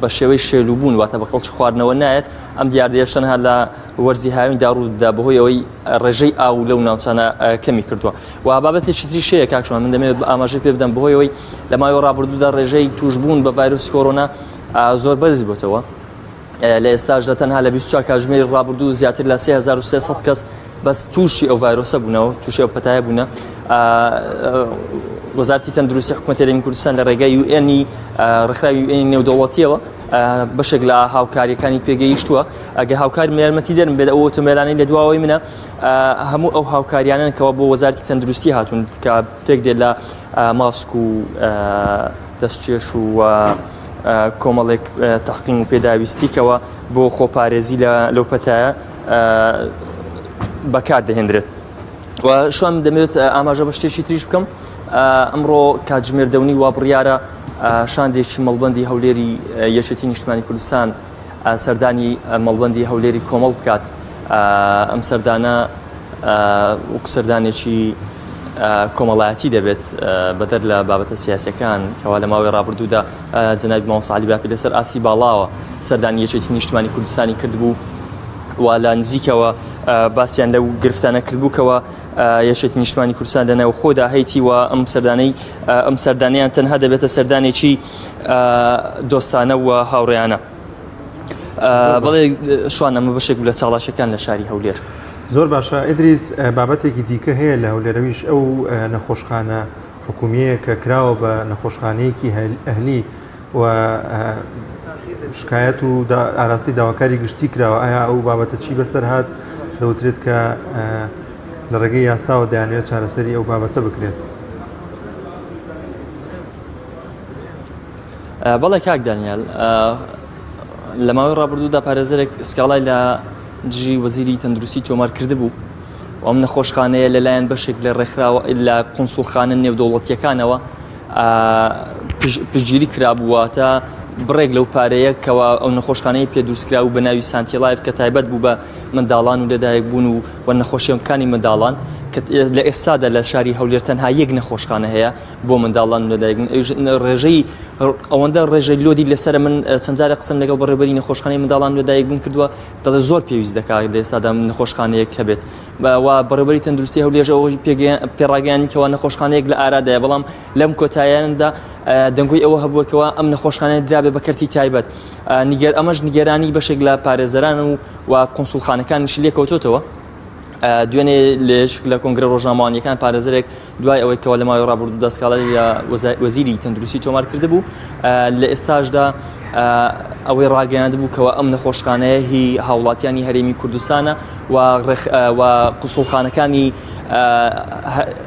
بە شێوەی شێلوبوون واتە بە خەڵکی خواردنەوە نایەت ئەم دیاردەیە تەنها لە وەرزی هاویندا ڕوودەدا بەهۆی ئەوەی ڕێژەی ئاو لەو ناوچانە کەمی کردووە و بابەتێکی تریش هەیە کاک شوان من دەمەوێت ئاماژەی پێ بدەم بەهۆی ئەوەی لە ماوەی ڕابردوودا ڕێژەی تووشبوون بە ڤایرۆسی کۆرۆنا زۆر بەرز بۆتەوە لە ئێستاشدا تەنها لە 24 کاتژمێری ڕابردوو زیاتر لە 3300 کەس بەس تووشی ئەو ڤایرۆسە بوونەوە تووشی ئەو پەتایە بوونە وەزارتی تەندروستی حکوومەتی هەرێمی کوردستان لە ڕێگای یوئێنی ڕێکخراوی یوئێنی نێودەوڵەتیەوە بەشێک لە هاوکاریەکانی پێگەیشتووە ئەگە هاوکار یارمەتی دەرم بێت ئەو ئۆتۆمبیلانەی لە دواوەی منە هەموو ئەو هاوکاریانن کەەوە بۆ وەزارتی تەندروستی هاتوون کە پێک دێت لە ماسک و دەستکێش و کۆمەڵێک تەعقیم و پێداویستی کەوا بۆ خۆپارێزی لە لەو پەتایە بەکار دەهێندرێت. و شوان دەمەوێت ئاماژە بە شتێکی تریش بکەم ئەمڕۆ کاتژمێر دەونی وا بڕیارە شاندێکی مەڵبەندی هەولێری یەکێتی نیشتمانی کوردستان سەردانی مەڵبەندی هەولێری کۆمەڵ بکات ئەم سەردانە وەکو سەردانێکی کۆمەڵایەتی دەبێت بەدەر لە بابەتە سیاسەکان کەوا لە ماوەی ڕابردوودا جەنابی مامۆستا عەلی باپیر لەسەر ئاستی باڵاوە سەردانی یەکێتی نیشتمانی کوردستانی کردبوو و لە نزیکەوە باسییان لەو گرفتانە کردبوو کەەوە یەکێتی نیشتمانی کوردستان لە ناوخۆدا هەیتی و ئەم سەردانەی ئەم سەردانیان تەنها دەبێتە سەردانێکی دۆستانە و هاوڕێیانە. بەڵێ شوان ئەمە بەشێک بوو لە چاڵاشەکان لە شاری هەولێر. زۆر باشە ئیدریس بابەتێکی دیکە هەیە لە هەولێرەویش ئەو نەخۆشخانە حکومیەیە کە کراوە بە نەخۆشخانەیەکی ئەهلی و شکایەت و ئاراستی داواکاری گشتی کراوە ئایا ئەو بابەتە چی بەسەر هات دەوترێت کە لە ڕێگەی یاساوە دەیانەوێت چارەسەری ئەو بابەتە بکرێت. بەڵێ کاک دانیال، لە ماوەی ڕابردوودا پارێزەرێک سکاڵای لە دژی وەزیری تەندروستی تۆمار کردبوو و ئەم نەخۆشخانەیە لەلایەن بەشێک لە ڕێکخراوە لە قونسوڵخانە نێودەوڵەتیەکانەوە پشتگیری کرابوو واتە بڕێک لەو پارەیە کەوا ئەو نەخۆشخانەی پێ دروستکرا و بە ناوی سانتی لایف کە تایبەت بوو بە منداڵان و لەدایک بوون و و نەخۆشیەکانی منداڵان کە لە ئێستادا لە شاری هەولێر تەنها یەک نەخۆشخانە هەیە بۆ منداڵان و لەدایک بوون ئەویش ڕێژەی ئەوەندە ڕێژەی load ی لەسەرە من چەند جارێک قسەم لەگەڵ بەڕێوەبەری نەخۆشخانەی منداڵان و لەدایک بوون کردووە دەڵێ زۆر پێویست دەکات لە ئێستادا نەخۆشخانەیەک هەبێت و بەڕێوەبەری تەندروستی هەولێر ئەوەی پێڕاگەیاندین کەوا نەخۆشخانەیەک لە ئارادایە بەڵام لەم کۆتایاندا دەنگۆی ئەوە هەبووە کەوا ئەم نەخۆشخانەیە درابێ بە کەرتی تایبەت نیگەر ئەمەش نیگەرانی بەشێک لە پارێزەران و و قونسوڵخانەکانیشی لێکەوتۆتەوە. دوێنێ لێش لە کۆنگرە ڕۆژنامەوانیەکان پارێزەرێک دوای ئەوەی کەوا لە ماوەی ڕابردوودا سکاڵای لە وەزیری تەندروستی تۆمار کردبوو لە ئێستاشدا ئەوەی ڕاگەیاند بوو کەوا ئەم نەخۆشخانەیە هی هاوڵاتیانی هەرێمی کوردستانە و و قوسڵخانەکانی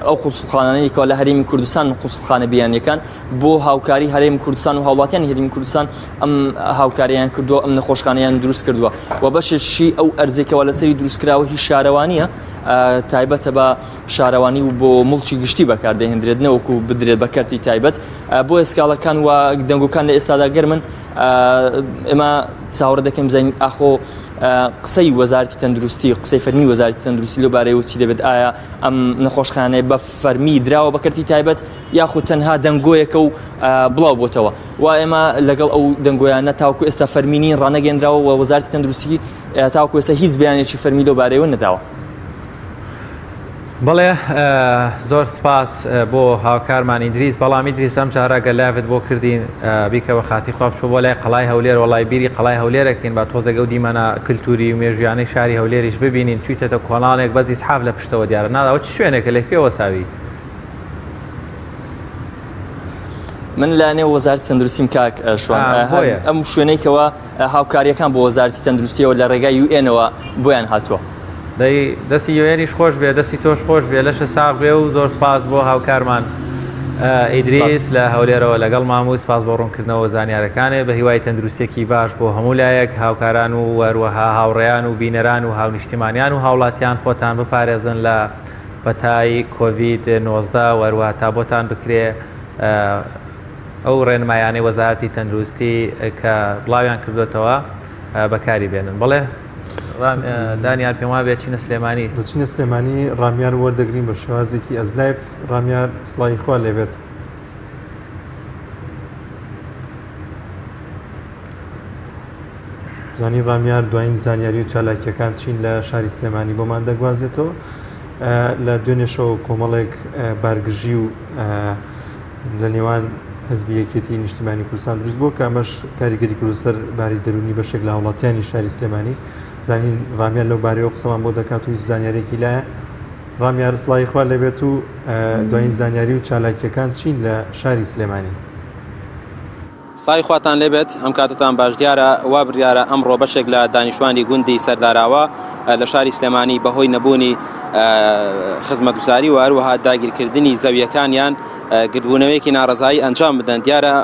ئەو قوسڵخانانەی کەوا لە هەرێمی کوردستان و قوسڵخانە بیانیەکان بۆ هاوکاری هەرێمی کوردستان و هاوڵاتیانی هەرێمی کوردستان ئەم هاوکاریان کردووە ئەم نەخۆشخانەیان دروست کردووە و بەشێکی ئەو ئەرزێکەوە لەسەری دروستکراوە هی شارەوانیە تایبەتە بە شارەوانی و بۆ موڵکی گشتی بەکاردەهێندرێت نەوەکو بدرێت بە کەرتی تایبەت بۆ سکاڵەکان و دەنگۆکان لە ئێستادا گەرمن ئێمە چاوەڕێ دەکەین بزانین ئاخۆ قسەی وەزارەتی تەندروستی قسەی فەرمی وەزارەتی تەندروستی لەو بارەیەوە چی دەبێت ئایا ئەم نەخۆشخانەیە بە فەرمی دراوە بە کەرتی تایبەت یاخود تەنها دەنگۆیەکە و بڵاو بۆتەوە و ئێمە لەگەڵ ئەو دەنگۆیانە تاوکو ئێستا فەرمی نین ڕانەگەندراوە و وەزارەتی تەندروستی تاوکو ئێستا هیچ بەیانێکی فەرمی لەو بارەیەوە نەداوە. بەڵێ زۆر سپاس بۆ هاوکارمان ئیدریس بەڵام ئیدریس ئەم جارە گەر live ت بۆ کردین بیکە بە خاتی خوا بچۆ بۆ لای قەڵای هەولێر وەڵای بیری قەڵای هەولێرەکەین با تۆزێک ئەو دیمەنە کلتوری و مێژویانەی شاری هەولێریش ببینین چویتەتە کۆڵانێک بەس ئیسحاف لە پشتەوە دیارە نا ئەوە چ شوێنێکە لە کوێ وەساوی؟ من لە نێو وەزارەتی تەندروستیم کاک شوان ئەم شوێنەی کەوا هاوکاریەکان بۆ وەزارەتی تەندروستیەوە لە ڕێگای UN ەوە بۆیان هاتووە. دەی دەستی UN یش خۆش بێ دەستی تۆش خۆش بێ لەشە ساغ بێ و زۆر سپاس بۆ هاوکارمان ئیدریس لە هەولێرەوە لەگەڵ ماموو سپاس بۆ ڕوونکردنەوە زانیارەکانێ بە هیوای تەندروستیەکی باش بۆ هەموو لایەک هاوکاران و هەروەها هاوڕێیان و بینەران و هاونیشتیمانیان و هاوڵاتیان خۆتان بپارێزن لە پەتای کۆڤید 19 و هەروەها تا بۆتان بکرێ ئەو ڕێنمایانەی وەزارەتی تەندروستی کە بڵاویان کردوێتەوە بەکاری بێنن بەڵێ دانیار پێم وابێ چینە سلێمانی دەچینە سلێمانی ڕامیار وەردەگرین بە شێوازێکی ئەز live ڕامیار سڵاوی خوا لێبێت. زانی ڕامیار دوایین زانیاری و چالاکیەکان چین لە شاری سلێمانی بۆمان دەگوازێتەوە لە دوێنێشەوە کۆمەڵێک بارگژی و لە نێوان حزبی یەکێتی نیشتیمانی کوردستان دروست بوو کە ئەمەش کاریگەری کرد سەر باری دەرونی بەشێک لە هاوڵاتیانی شاری سلێمانی زانین ڕامیار لەو بارەیەوە قسەمان بۆ دەکات و هیچ زانیارێکی لایە ڕامیار سڵاوی خوا لێبێت و دوایین زانیاری و چالاکیەکان چین لە شاری سلێمانی؟ سڵاوی خواتان لێبێت ئەم کاتەتان باش دیارە وا بریارە ئەمڕۆ بەشێک لە دانیشتوانی گوندی سەرداراوە لە شاری سلێمانی بەهۆی نەبوونی خزمەتگوزاری و هەروەها داگیرکردنی زەویەکانیان گردبوونەوەیەکی ناڕەزایی ئەنجام بدەن دیارە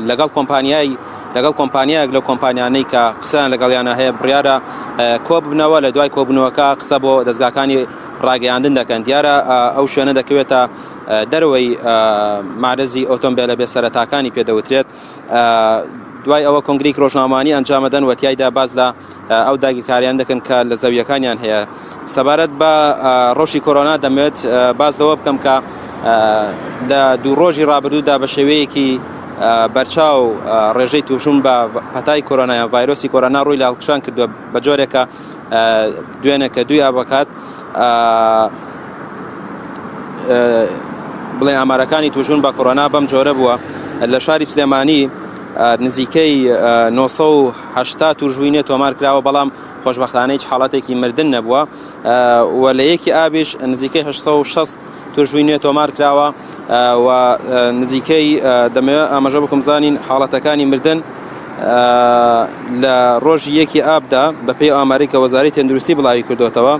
لەگەڵ کۆمپانیای لەگەڵ کۆمپانیایەک لەو کۆمپانیانەی کە قسەیان لەگەڵیانە هەیە بڕیارە کۆببنەوە لە دوای کۆبوونەوەکە قسە بۆ دەزگاکانی ڕاگەیاندن دەکەن دیارە ئەو شوێنە دەکەوێتە دەرەوەی مارزی ئۆتۆمبیلە بێ سەرەتاکانی پێدەوترێت دوای ئەوە کۆنگریک ڕۆژنامانی ئەنجامەدەن و تیایدا باز لە ئەو داگیرکاریان دەکەن کە لە زەویەکانیان هەیە سەبارەت بە ڕەوشی کۆرۆنا دەمەوێت باس لەوە بکەم کە لە دوو ڕۆژی ڕابردوودا بە شێوەیەکی بەرچاو ڕێژەی تووشبوون بە پەتای کۆرۆنا یان ڤایرۆسی کۆرۆنا ڕووی لە هەڵکشان کردووە بە جۆرێکە دوێنێ کە دوی ئابکات بڵێن ئامارەکانی تووشبوون بە کۆرۆنا بەم جۆرە بووە لە شاری سلێمانی نزیکەی 980 تووشبووی نوێ تۆمار کراوە بەڵام خۆشبەختانە هیچ حاڵەتێکی مردن نەبووە و لە یەکی ئابیش نزیکەی 860 تووشبووی نوێ تۆمار کراوە و نزیکەی دەمەوێت ئاماژە بکەم زانین حاڵەتەکانی مردن لە ڕۆژی یەکی ئابدا بەپێی ئاماری کە وەزارەتی تەندروستی بڵاوی کردوتەوە.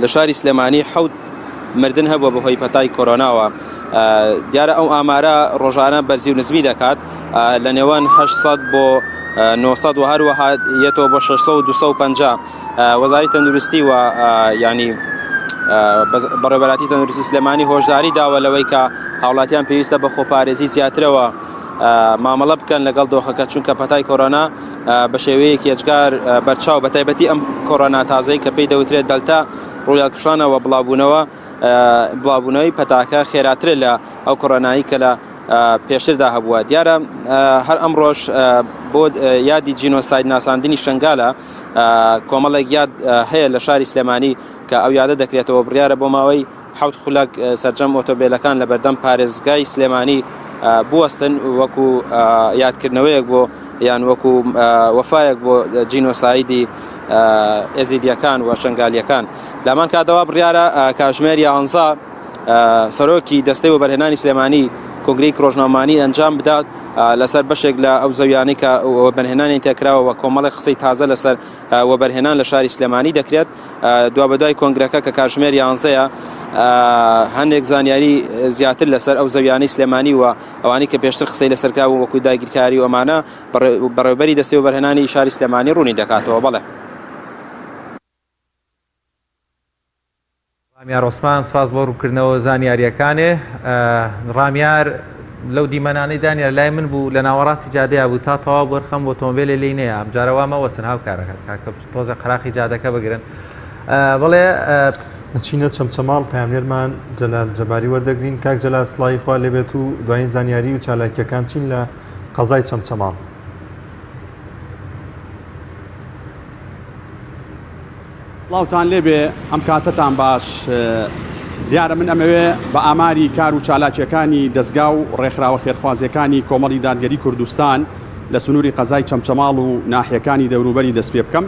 لە شاری سلێمانی حەوت مردن هەبووە بەهۆی پەتای کۆرۆناوە. دیارە ئەو ئامارە ڕۆژانە بەرزی و نزمی دەکات لە نێوان 800 بۆ 900 و هەروەها یەتەوە بۆ 600 و 250 وەزاری تەندروستی و ینی بەڕێوەبەراتی تەندروستی سلێمانی هۆشداری داوە لەوەی کە هاوڵاتیان پێویستە بە خۆپارێزی زیاترەوە مامەڵە بکەن لەگەڵ دۆخەکە چونکە پەتای کۆرۆنا بە شێوەیەکی ئێجگار بەرچاو بە تایبەتی ئەم کۆرۆنا تازەی کە پێی دەوترێت دەلتا ڕوویاکشانەوە بڵاوبوونەوە بڵاوبوونەوەی پەتاکە خێراترە لە ئەو کۆرۆنایی کە لە پێشتردا هەبووە دیارە هەر ئەمڕۆژ بۆ یادی جینۆساید ناساندنی شنگالە کۆمەڵێک یاد هەیە لە شاری سلێمانی کە ئەو یادە دەکرێتەوە بڕیارە بۆ ماوەی حەوت خولەک سەرجەم ئۆتۆمبێلەکان لە بەردەم پارێزگای سلێمانی بوەستن وەکو یادکردنەوەیەک بۆ یان وەکو وەفایەک بۆ جینۆسایدی ئێزیدیەکان و شنگالیەکان لامان کاتەوە بڕیارە کاژمێر یانزە سەرۆکی دەستەی وەبەرهێنانی سلێمانی کۆنگرەی ڕۆژنامەوانی ئەنجام بدات لەسەر بەشێک لە ئەو زەویانەی کە وەبەرهێنانی تێکراوە و کۆمەڵێک قسەی تازە لەسەر وەبەرهێنان لە شاری سلێمانی دەکرێت دوابەدوای کۆنگرەکە کە کاتژمێر یانزەیە هەندێک زانیاری زیاتر لەسەر ئەو زەویانەی سلێمانی و ئەوانەی کە پێشتر قسەی لەسەر کرابوو وەکو داگیرکاری و ئەمانە بەڕێوەبەری دەستەی وەبەرهێنانی شاری سلێمانی ڕوونی دەکاتەوە بەڵێ. ڕامیار عوسمان سپاس بۆ ڕوونکردنەوە زانیارییەکانێ. ڕامیار لەو دیمەنانەی دانیار لای من بوو لە ناوەڕاستی جادەیا بوو تا تەواو بوو خەم ئۆتۆمبیلێ لێی نەیا ئەمجارە وا مەوەسن هاوکارەکە کاکە تۆزێ قەراخی جادەکە بگرن بڵێ دەچینە چەمچەماڵ پەیامنێرمان جەلال جەباری وەردەگرین کاک جەلال سڵاوی خوا لێبێت و دوایین زانیاری و چالاکییەکان چین لە قەزای چەمچەماڵ؟ سڵاوتان لێبێ ئەم کاتەتان باش دیارە من ئەمەوێ بە ئاماری کار و چالاکیەکانی دەزگا و ڕێکخراوە خێرخوازیەکانی کۆمەڵی دادگەری کوردستان لە سنووری قەزای چەمچەماڵ و ناحیەکانی دەوروبەری دەست پێ بکەم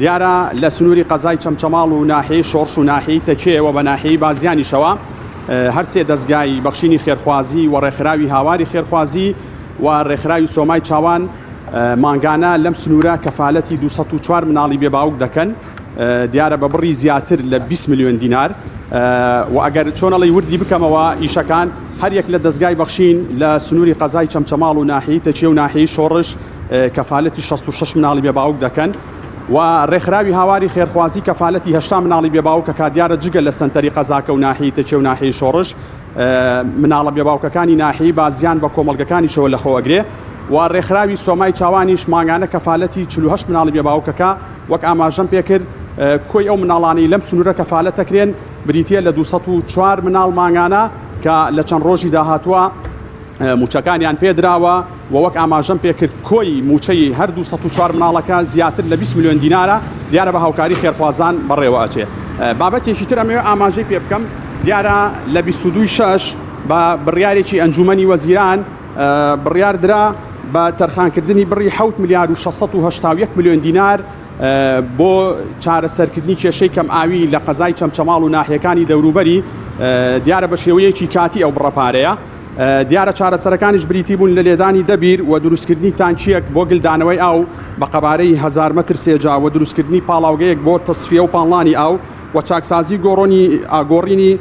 دیارە لە سنووری قەزای چەمچەماڵ و ناحیەی شۆڕش و ناحیەی تەکێ و بە ناحیەی بازیانیشەوە هەرسێ دەزگای بەخشینی خێرخوازی و ڕێکخراوی هاواری خێرخوازی و ڕێکخراوی سۆمای چاوان مانگانە لەم سنوورە کەفالەتی 204 مناڵی بێ باوک دەکەن، دیارە بە بڕی زیاتر لە 20 ملیۆن دینار و ئەگەر چۆنەڵی وردی بکەمەوە ئیشەکان هەر یەک لە دەزگای بەخشین لە سنووری قەزای چەمچەماڵ و ناحیەی تەکیە و ناحیەی شۆڕش کەفالەتی 66 مناڵی بێ باوک دەکەن و ڕێکخراوی هاواری خێرخوازی کەفالەتی 80 مناڵی بێ باوک کە دیارە جگە لە سەنتەری قەزاکە و ناحیەی تەکیە و ناحیەی شۆڕش مناڵە بێباوکەکانی ناحیەی بازیان بە کۆمەڵگەکانیشەوە لەخۆ ئەگرێ و ڕێکخراوی سۆمای چاوانیش مانگانە کەفالەتی 48 مناڵی بێباوکەکە وەک ئاماژەم پێکرد کۆی ئەو مناڵانەی لەم سنوورە کەفالەت دەکرێن بریتییە لە 204 مناڵ مانگانە کە لە چەند ڕۆژی داهاتووە مووچەکانیان پێدراوە و وەک ئاماژەم پێکرد کۆی مووچەی هەر 204 مناڵەکە زیاتر لە 20 ملیۆن دینارە دیارە بە هاوکاری خێرخوازان بەڕێوە ئەچێ. بابەتێکی تر ئەمەوێ ئاماژەی پێ بکەم دیارە لە 22 شەش بە بڕیارێکی ئەنجومەنی وەزیران بڕیار درا بە تەرخانکردنی بڕی 7 ملیار و 681 ملیۆن دینار بۆ چارەسەرکردنی کێشەی کەمئاوی لە قەزای چەمچەماڵ و ناحیەکانی دەوروبەری دیارە بە شێوەیەکی کاتی ئەو بڕە پارەیە دیارە چارەسەرەکانیش بریتی بوون لە لێدانی دە بیر و دروستکردنی تانکییەک بۆ گلدانەوەی ئاو بە قەبارەی هەزار مەتر سێجا و دروستکردنی پاڵاوگەیەک بۆ تەسفیە و پاڵنانی ئاو و چاکسازی گۆڕۆنی گۆڕینی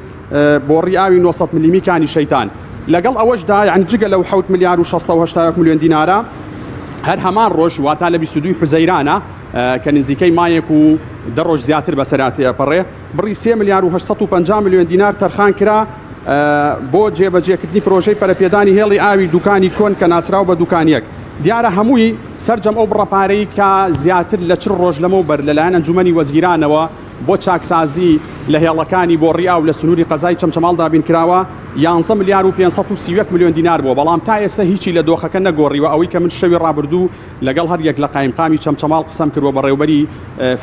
بۆڕی ئاوی 900 ملیمی کانی شەیتان. لەگەڵ ئەوەشدا یانی جگە لەو حەوت ملیار و 681 ملیۆن دینارە هەر هەمان ڕۆژ واتا لە 22 حوزەیرانە کە نزیکەی مایەک و دە ڕۆژ زیاتر بەسەرا تێئەپەڕێ بڕی سێ ملیار و 850 ملیۆن دینار تەرخان کرا بۆ جێبەجێکردنی پرۆژەی پەرەپێدانی هێڵی ئاوی دوکانی کۆن کە ناسراو بە دوکان یەک. دیارە هەمووی سەرجەم ئەو بڕە پارەی کە زیاتر لە 40 ڕۆژ لەمەوبەر لەلایەن ئەنجومەنی وەزیرانەوە بۆ چاکسازی لە هێڵەکانی بۆڕی ئاو لە سنووری قەزای چەمچەماڵ دابینکراوە یانزە ملیار و 531 ملیۆن دینار بووە، بەڵام تا ئێستا هیچی لە دۆخەکە نەگۆڕیوە، ئەوەی کە من شەوی ڕابردوو لەگەڵ هەر یەک لە قایمقامی چەمچەماڵ قسەم کرد و بەڕێوبەری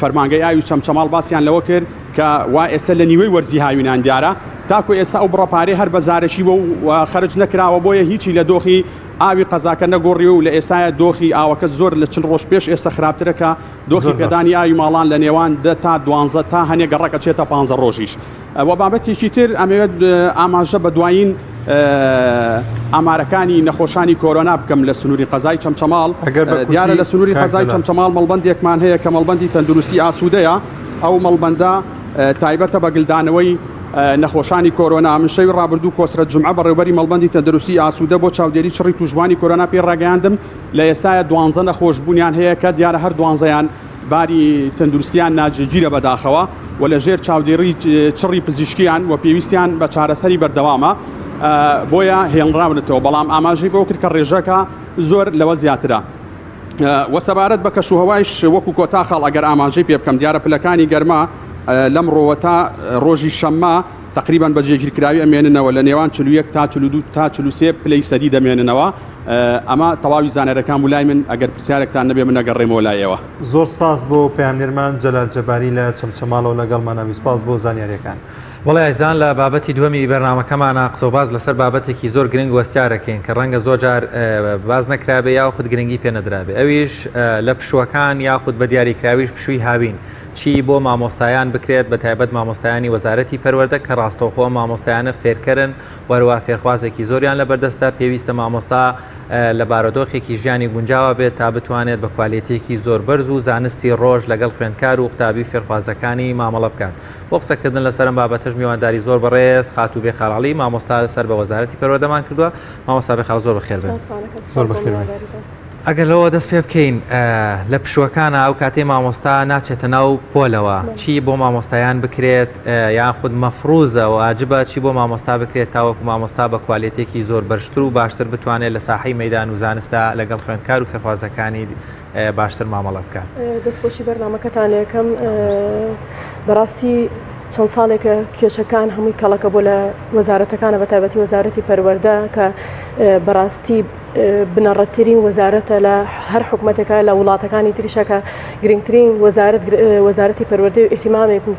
فەرمانگەی ئاوی چەمچەماڵ باسیان لەوە کرد کە وا ئێستا لە نیوەی وەرزی هاوینان دیارە تاکو ئێستا ئەو بڕە پارەی هەر بە زارەکی بووە و خەرج نەکراوە بۆیە هیچی لە دۆخی ئاوی قەزاکە نەگۆڕیوە و لە ئێستایا دۆخی ئاوەکە زۆر لە چل ڕۆژ پێش ئێستا خراپترە کە دۆخی پێدانی ئاوی ماڵان لە نێوان دە تا دوانزە تا هەنێ گەڕەک ئەچێتە پانزە ڕۆژیش. وە بابەتێکی تر ئەمەوێت ئاماژە بە دوایین ئامارەکانی نەخۆشانی کۆرۆنا بکەم لە سنووری قەزای چەمچەماڵ دیارە لە سنووری قەزای چەمچەماڵ مەڵبەندێکمان هەیە کە مەڵبەندی تەندروستی ئاسوودەیە ئەو مەڵبەندە. تایبەتە بە گلدانەوەی نەخۆشانی کۆرۆنا. من شەوی ڕابردوو کۆسرەت جومعە بەڕێوبەری مەڵبەندی تەندروستی ئاسوودە بۆ چاودێری چڕی تووشبووانی کۆرۆنا پێی ڕاگەیاندم لە ئێستایا دوانزە نەخۆش بوونیان هەیە کە دیارە هەر دوانزەیان باری تەندروستیان ناجێگیرە بەداخەوە و لە ژێر چاودێڕی چڕی پزیشکیان و پێویستیان بە چارەسەری بەردەوامە بۆیە هێڵراونەتەوە بەڵام ئاماژەی بەوە کرد کە ڕێژەکە زۆر لەوە زیاترە. وە سەبارەت بە کەشوهەوایش وەکو کۆتا خاڵ ئەگەر ئاماژەی پێ بکەم دیارە پلەکانی گەرما لەمڕۆوە تا ڕۆژی شەممە تەقریبەن بە جێگیرکراوی ئەمێننەوە لە نێوان 41 تا 42 تا 43 پلەی سەدی دەمێننەوە ئەمە تەواوی زانیاریەکان بوو لای من ئەگەر پرسیارێکتان نەبێ من ئەگەڕێمەوە لای ئێوە. زۆر سپاس بۆ پەیامنێرمان جەلال جەباری لە چەمچەماڵەوە لەگەڵمانە بووی سپاس بۆ زانیاریەکان. بەڵێ ئازیزان لە بابەتی دووەمی بەرنامەکەمانا قسەوباس لەسەر بابەتێکی زۆر گرنگ وەستیارەکەین کە ڕەنگە زۆر جار باس نەکرابێ یاخود گرنگی پێ نەدرابێ ئەویش لە پشووەکان یاخود بە دیاریکراویش پشووی هاوین چی بۆ مامۆستایان بکرێت بە تایبەت مامۆستایانی وەزارەتی پەروەردە کە ڕاستەوخۆ ئەم مامۆستایانە فێرکەرن وەروا فێرخوازێکی زۆریان لەبەردەستە پێویستە مامۆستا لە بارۆدۆخێکی ژیانی گونجاوە بێت تا بتوانێت بە کوالێتیەکی زۆر بەرز و زانستی ڕۆژ لەگەڵ خوێندکار و قوتابی و فێرخوازەکانی مامەڵە بکات. بۆ قسەکردن لەسەر ئەم بابەتەش میوانداری زۆر بەڕێز خاتوو بێخاڵ عەلی مامۆستا سەر بە وەزارەتی پەروەردەمان کردووە. مامۆستا بێخاڵ زۆر بەخێر بێن. زۆر بەخێر بێن. ئەگەر لەوە دەست پێ بکەین لە پشووەکانە ئەو کاتەی مامۆستا ناچێتە ناو پۆلەوە چی بۆ مامۆستایان بکرێت یاخود مەفروزە واجبە چی بۆ مامۆستا بکرێت تاوەکو مامۆستا بە کوالێتێکی زۆر بەرزتر و باشتر بتوانێت لە ساحەی مەدان و زانستا لەگەڵ خوێندکار و فێرخوازەکانی باشتر مامەڵە بکات. دەستخۆشی بەرنامەکەتان لەکەم بەڕاستی چەند ساڵێکە کێشەکان هەمووی کەڵەکە بۆ لە وەزارەتەکانە بە تایبەتی وەزارەتی پەروەردە کە بەڕاستی بنەڕەتترین وەزارەتە لە هەر حکومەتێکە لە وڵاتەکانی تریشە کە گرنگترین وەزارەت وەزارەتی پەروەردەی و ئیهتیمامێک و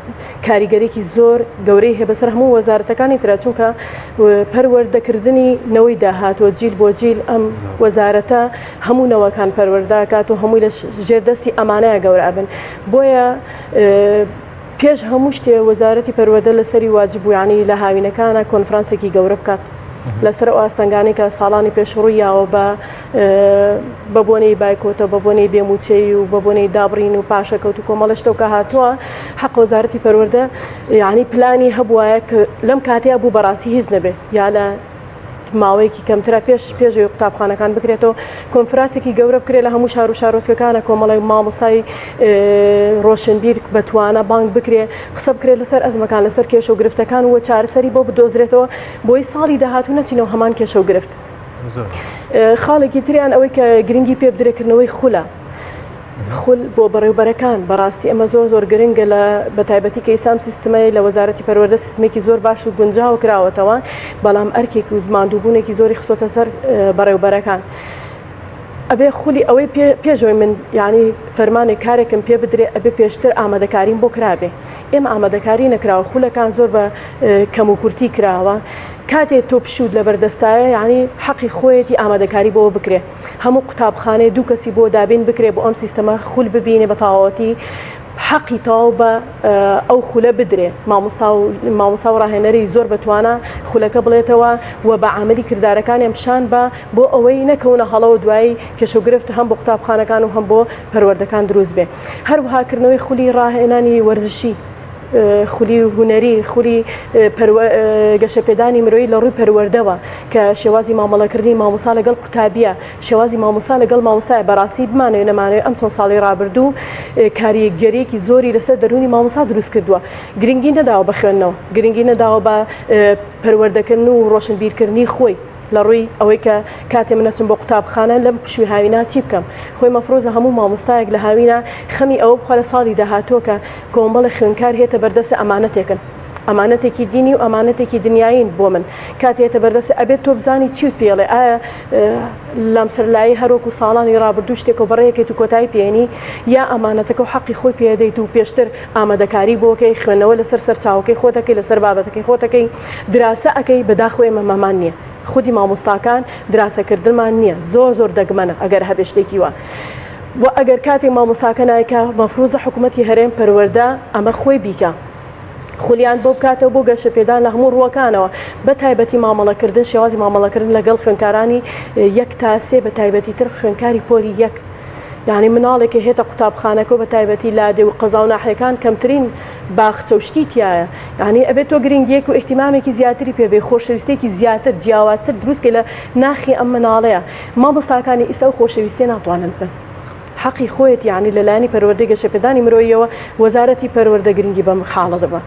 کاریگەرێکی زۆر گەورەی هەیە بەسەر هەموو وەزارەتەکانی ترا چونکە پەروەردەکردنی نەوەی داهاتوە جیل بۆ جیل ئەم وەزارەتە هەموو نەوەکان پەروەردەکات و هەمووی لە ژێر دەستی ئەمانەیە گەورە ئەبن بۆیە پێش هەموو شتێ وەزارەتی پەروەردە لەسەری واجب بوو یانی لە هاوینەکانە کۆنفرانسێکی گەورە بکات لەسەر ئەو ئاستەنگانەی کە ساڵانی پێش ڕووی یاوە بە بە بۆنەی بایکۆتە بە بۆنەی بێموچەی و بە بۆنەی دابڕین و پاشەکەوت و کۆمەڵە شتەوە کە هاتووە حەق وەزارەتی پەروەردە یعنی پلانی هەبوایە کە لەم کاتەیە بوو بەڕاستی هیچ نەبێ یا لە ماوەیەکی کەمترە پێش پێشەوەی قوتابخانەکان بکرێتەوە کۆنفراسێکی گەورە بکرێت لە هەموو شار و شارۆچکەکانە کۆمەڵی مامۆسای ڕۆشنبیر بەتوانە بانگ بکرێ قسە بکرێت لەسەر ئەزمەکان لەسەر کێشە و گرفتەکان و چارەسەری بۆ بدۆزرێتەوە بۆی ساڵی داهاتوو نەچینەوە هەمان کێشە و گرفت خاڵێکی تریان ئەوەی کە گرنگی پێ بدرێکردنەوەی خولە خول بۆ بەڕێوبەرەکان بەڕاستی ئەمە زۆر زۆر گرنگە لە بەتایبەتی کە ئیستا ئەم سیستمەی لە وەزارەتی پەروەردە سیستمێکی زۆر باش و گونجاو کراوەتەوە بەڵام ئەرکێک و ماندووبوونێکی زۆری خستۆتە سەر بەڕێوبەرەکان ئەبێ خولی ئەوەی پێشەوەی من یعنی فەرمانێک کارێکم پێ بدرێ ئەبێ پێشتر ئامادەکاریم بۆ کرابێ ئێمە ئامادەکاری نەکراوە خولەکان زۆر بە کەم و کورتی کراوە کاتێ تۆ پشوت لەبەردەستایە یعنی حەقی خۆیەتی ئامادەکاری بۆ بکرێ هەموو قوتابخانەیە دوو کەسی بۆ دابین بکرێ بۆ ئەم سیستەمە خول ببینێ بە تەواوەتی حەقی تەواو بە ئەو خولە بدرێ مامۆستا و مامۆستا و ڕاهێنەری زۆر بەتوانا خولەکە بڵێتەوە و بە عاملی کردارەکانیان پیشان بە بۆ ئەوەی نەکەونە هەڵەوە دوایی کێشە و گرفت هەم بۆ قوتابخانەکان و هەم بۆ پەروەردەکان دروست بێ هەروەها کردنەوەی خولی ڕاهێنانی وەرزشی خولی هونەری، خولی گەشەپێدانی مرۆیی لە ڕووی پەروەردەوە کە شێوازی مامەڵەکردنی مامۆستا لەگەڵ قوتابییە، شێوازی مامۆستا لەگەڵ مامۆستایە، بەڕاستی بمانەوێ نەمانەوێ ئەم چەند ساڵەی ڕابردوو کاریگەرییەکی زۆری لەسەر دەروونی مامۆستا دروست کردووە، گرنگی نەداوە بە خوێندنەوە، گرنگی نەداوە بە پەروەردەکردن و ڕۆشنبیرکردنی خۆی. لە ڕووی ئەوەی کە کاتێ من ئەچم بۆ قوتابخانە لەم پشووی هاوینە چی بکەم؟ خۆی مەفروزە هەموو مامۆستایەک لە هاوینە خەمی ئەوە بخوا لە ساڵی داهاتووە کە کۆمەڵێک خوێندکار هێتە بەردەستێ ئەمانەتێکن ئەمانەتێکی دینی و ئەمانەتێکی دنیایین بۆ من کاتێ هێتە بەردەستێ ئەبێت تۆ بزانی چیت پێڵێ ئایا لامسەرلایی هەروەکو ساڵانی ڕابردوو شتێکەوە بەڕێکەیت و کۆتایی پێێنی یا ئەمانەتەکە و حەقی خۆی پێدەیت و پێشتر ئامادەکاری بۆکەی خوێندنەوە لەسەر سەرچاوەکەی خۆتەکەی لەسەر بابەتەکەی خۆتەکەی دراسە ئەکەی بەداخەوە ئێمە مامان نیە خودی مامۆستاکان دراسەکردنمان نیە زۆر زۆر دەگمەنە ئەگەر هەبێ شتێکی وا وە ئەگەر کاتێک مامۆستاکە نایکا مەفروزە حکومەتی هەرێم پەروەردە ئەمە خۆی بیکا خولیان بۆ بکاتەوە بۆ گەشەپێدان لە هەموو ڕووەکانەوە بە تایبەتی مامەڵەکردن شێوازی مامەڵەکردن لەگەڵ خوێندکارانی یەک تا سێ بە تایبەتی تر خوێندکاری پۆلی یەک. یانی مناڵێک هێتە قوتابخانەکە و بە تایبەتی لادێ و قەزا و ناحیەکان کەمترین باخچە و شتی تیایە یانی ئەبێت تۆ گرنگیەک و ئیهتیمامێکی زیاتری پێ بەی خۆشەویستیەکی زیاتر جیاوازتر دروست کەی لە ناخی ئەم مناڵەیە مامۆستاکانی ئیستا ئەو خۆشەویستیە ناتوانن بن حەقی خۆیەتی یانی لە لایەنی پەروەردەی گەشەپێدانی مرۆییەوە وەزارەتی پەروەردە گرنگی بەم خاڵە دەبا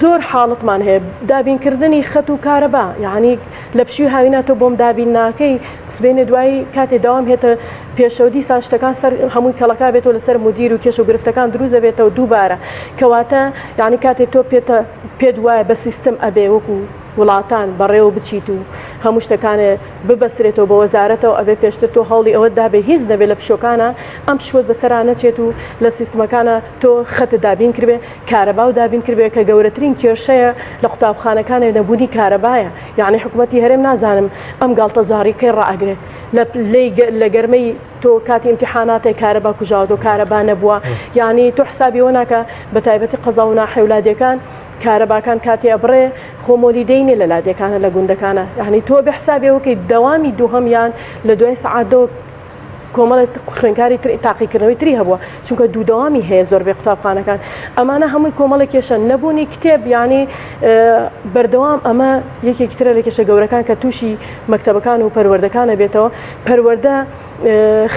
زۆر حاڵەتمان هەیە دابینکردنی خەت و کارەبا یعنی لە پشوی هاوینا تۆ بۆم دابین ناکەی سبەینێ دوایی کاتێ داوام هێتە پێشەوە دیسان شتەکان سەر هەمووی کەڵەکا بێتەوە لەسەر مدیر و کێشە و گرفتەکان دروست دەبێتەوە دووبارە کەواتە یعنی کاتێ تۆ پێتە پێت وایە بە سیستم ئەبێ وەکو وڵاتان بەڕێوە بچیت و هەموو شتەکانێ ببەسترێتەوە بە وەزارەتەوە ئەبێ پێشتر تۆ هەوڵی ئەوەت دابێ هیچ نەبێ لە پشۆکانە ئەم پشوەت بەسەرا نەچێت و لە سیستمەکانە تۆ خەتت دابین کردبێ کارەباو دابین کردبێ کە گەورەترین کێشەیە لە قوتابخانەکانێ نەبوونی کارەبایە یەعنی حکومەتی هەرێم نازانم ئەم گاڵتەجاڕی کەی ڕائەگرێ لە لێی لە گەرمەی تۆ کاتی ئیمتیحاناتێ کارەبا کوژاوەتەوە کارەبا نەبووە یەعنی تۆ حسابی ئەوە ناکە بە تایبەتی قەزا و ناحیە و لادێکان کارەباکان کاتێ ئەبڕێ خۆ مۆلیدەی نیە لە لادێکانە لە گوندەکانە یەعنی تۆ بێ حسابی ئەوە کەی دەوامی دووهەم یان لە دوای سەعات دە کۆمەڵێک خوێنکاری تر تاقیکردنەوەی تری هەبووە چونکە دوو دەوامی هەیە زۆربەی قوتابخانەکان ئەمانە هەمووی کۆمەڵێک کێشە نەبوونی کتێب یانی بەردەوام ئەمە یەکێکی ترە لە کێشە گەورەکان کە تووشی مەکتەبەکان و پەروەردەکانە بێتەوە پەروەردە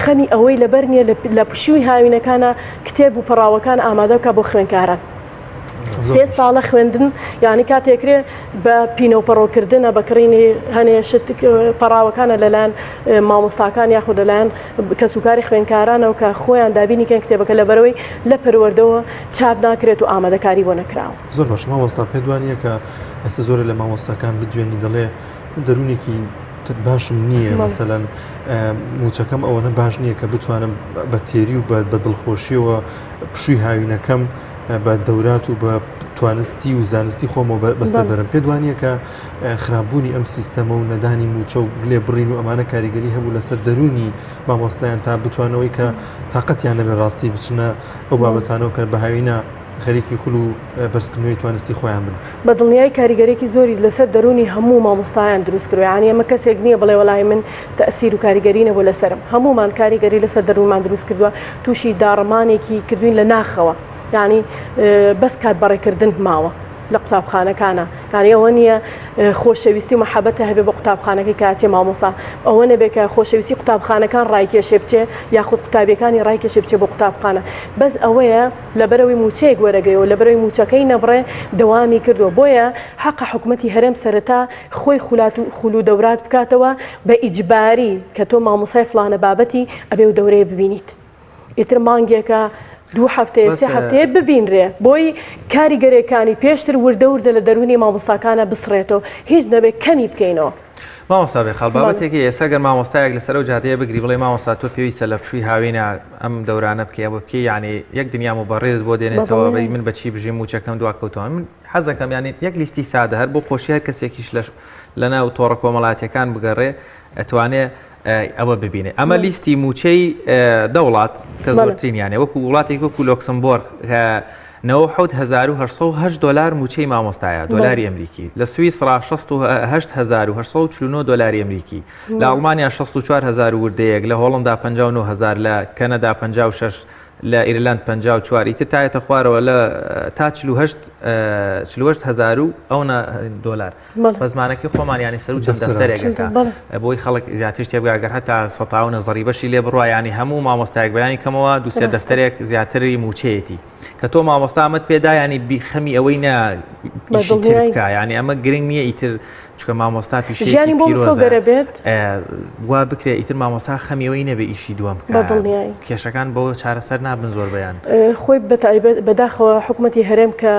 خەمی ئەوەی لەبەر نییە لە پشووی هاوینەکانە کتێب و پەڕاوەکان ئامادە بکە بۆ خوێنکاران. سێ ساڵە خوێندن یانی کاتێکرێ بە پینە و پەڕۆکردنە بە کڕینی هەنێ شت پەڕاوەکانە لەلایەن مامۆستاکان یاخود لەلایەن کەسوکاری خوێندکارانەوە کە خۆیان دابینی کەن کتێبەکە لەبەرەوەی لە پەروەردەوە چاپ ناکرێت و ئامادەکاری بۆ نەکراوە. زۆر باشە مامۆستا پێت وا نییە کە ئێستا زۆرێ لە مامۆستاکان بدوێنی دەڵێ من دەروونێکی باشم نییە مەسەلەن موچەکەم ئەوەنە باش نییە کە بتوانم بە تێری و بە دڵخۆشیەوە پشووی هاوینەکەم بە دەورات و بە توانستی و زانستی خۆمەوە بەستە بەرم پێت وانە کە خراپبوونی ئەم سیستەمە و نەدانی موچە و لێ بڕین و ئەمانە کاریگەری هەبوو لەسەر دەرونی مامۆستایان تا بتوانەوەی کە تااقەتیان نەبێ ڕاستی بچنە ئەو بابەتانەوە کە بە هاوینە خەریکی خول و بەرزکردنەوەی توانستی خۆیان بن. بە دڵنیایی کاریگەرێکی زۆری لەسەر دەروونی هەموو مامۆستایان دروست کردوە یانی ئەمە کەسێک نییە بڵێ وەڵاهی من تەئسیر و کاریگەری نەبووە لەسەرم هەموومان کاریگەری لەسەر دەروونمان دروست کردوە تووشی داڕمانێکی کردوین لە ناخەوە یانی بەس کات بەڕێکردن ماوە لە قوتابخانەکانە یانی ئەوە نییە خۆشەویستی و مەحەبەتە هەبێ بۆ قوتابخانەکەی کە ئەچێ مامۆستا ئەوە نەبێ کە خۆشەویستی قوتابخانەکان ڕایکێشێ بچێ یاخود قوتابیەکانی ڕایکێشێ بچێ بۆ قوتابخانە بەس ئەوەیە لەبەرئەوەی مووچەیەک وەرەگرێ و لەبەرئەوەی مووچەکەی نەبڕێ دەوامی کردووە بۆیە حەقە حکومەتی هەرێم سەرەتا خۆی خولات و خول و دەورات بکاتەوە بە ئیجباری کە تۆ مامۆسای فڵانە بابەتی ئەبێ و دەورەیە ببینیت ئیتر مانگێکە دوو هەفتەیە سێ هەفتەیە ببینرێ بۆی کاریگەرێکانی پێشتر وردە وردە لە دەروونی مامۆستاکانە بسڕێتەوە هیچ نەبێ کەمی بکەینەوە. مامۆستا بێخاڵ بابەتێکی ئێستا گەر مامۆستایەک لەسەر ئەو جادەیە بگری بڵێ مامۆستا تۆ پێویستە لە پشووی هاوینە ئەم دەورانە بکەی ئەوە بکەی یعنی یەک دنیا مبەڕێت بۆ دێنێتەوە بەی من بەچی بژیم موچەکەم دوا کەوتەوە من حەزەکەم یعنی یەک لیستی سادە هەر بۆ خۆشی هەر کەسێکیش لە لەناو تۆڕە کۆمەڵاتیەکان بگەڕێ ئەتوانێ ئەوە ببینێ ئەمە لیستی موچەی دەوڵات کە زۆرترینیانە وەکو وڵاتێک وەکو لۆکسمبۆرگ 97808 دۆلار مووچەی مامۆستایە، دۆلاری ئەمریکی، لە سویسڕا 68849 دۆلاری ئەمریکی، لە ئەڵمانیا 64000 و وردەیەک، لە هۆڵندا 59000، لە کەنەدا 56، لە ئیرلەند 54، ئیتر تا یەتە خوارەوە لە تا 48 48000 و ئەونە دۆلار. بە زمانەکەی خۆمان یانی سەرو چەند دەفتەرێک ئەکا بۆی خەڵک زیاتر تێبگا گەر هەتا سەتا و نەزەری بەشی لێ بڕوا یانی هەموو مامۆستایەک بەلانی کەمەوە دوو سێ دەفتەرێک زیاتری مووچەیەتی کە تۆ مامۆستا ئەمەت پێدا ینی بیخەمی ئەوەی نا ئیشی تر بکا یانی ئەمە گرنگ نییە ئیتر چونکە مامۆستا پیشەیەکی ژیانی بۆ پیرۆزە مسۆگەرە بێت وا بکرێ ئیتر مامۆستا خەمی ئەوەی نەبێ ئیشی دووەم بکا بە دڵنیایی. کێشەکان بۆ چارەسەر نابن زۆربەیان. خۆی بەتایبەت بەداخەوە حکومەتی هەرێم کە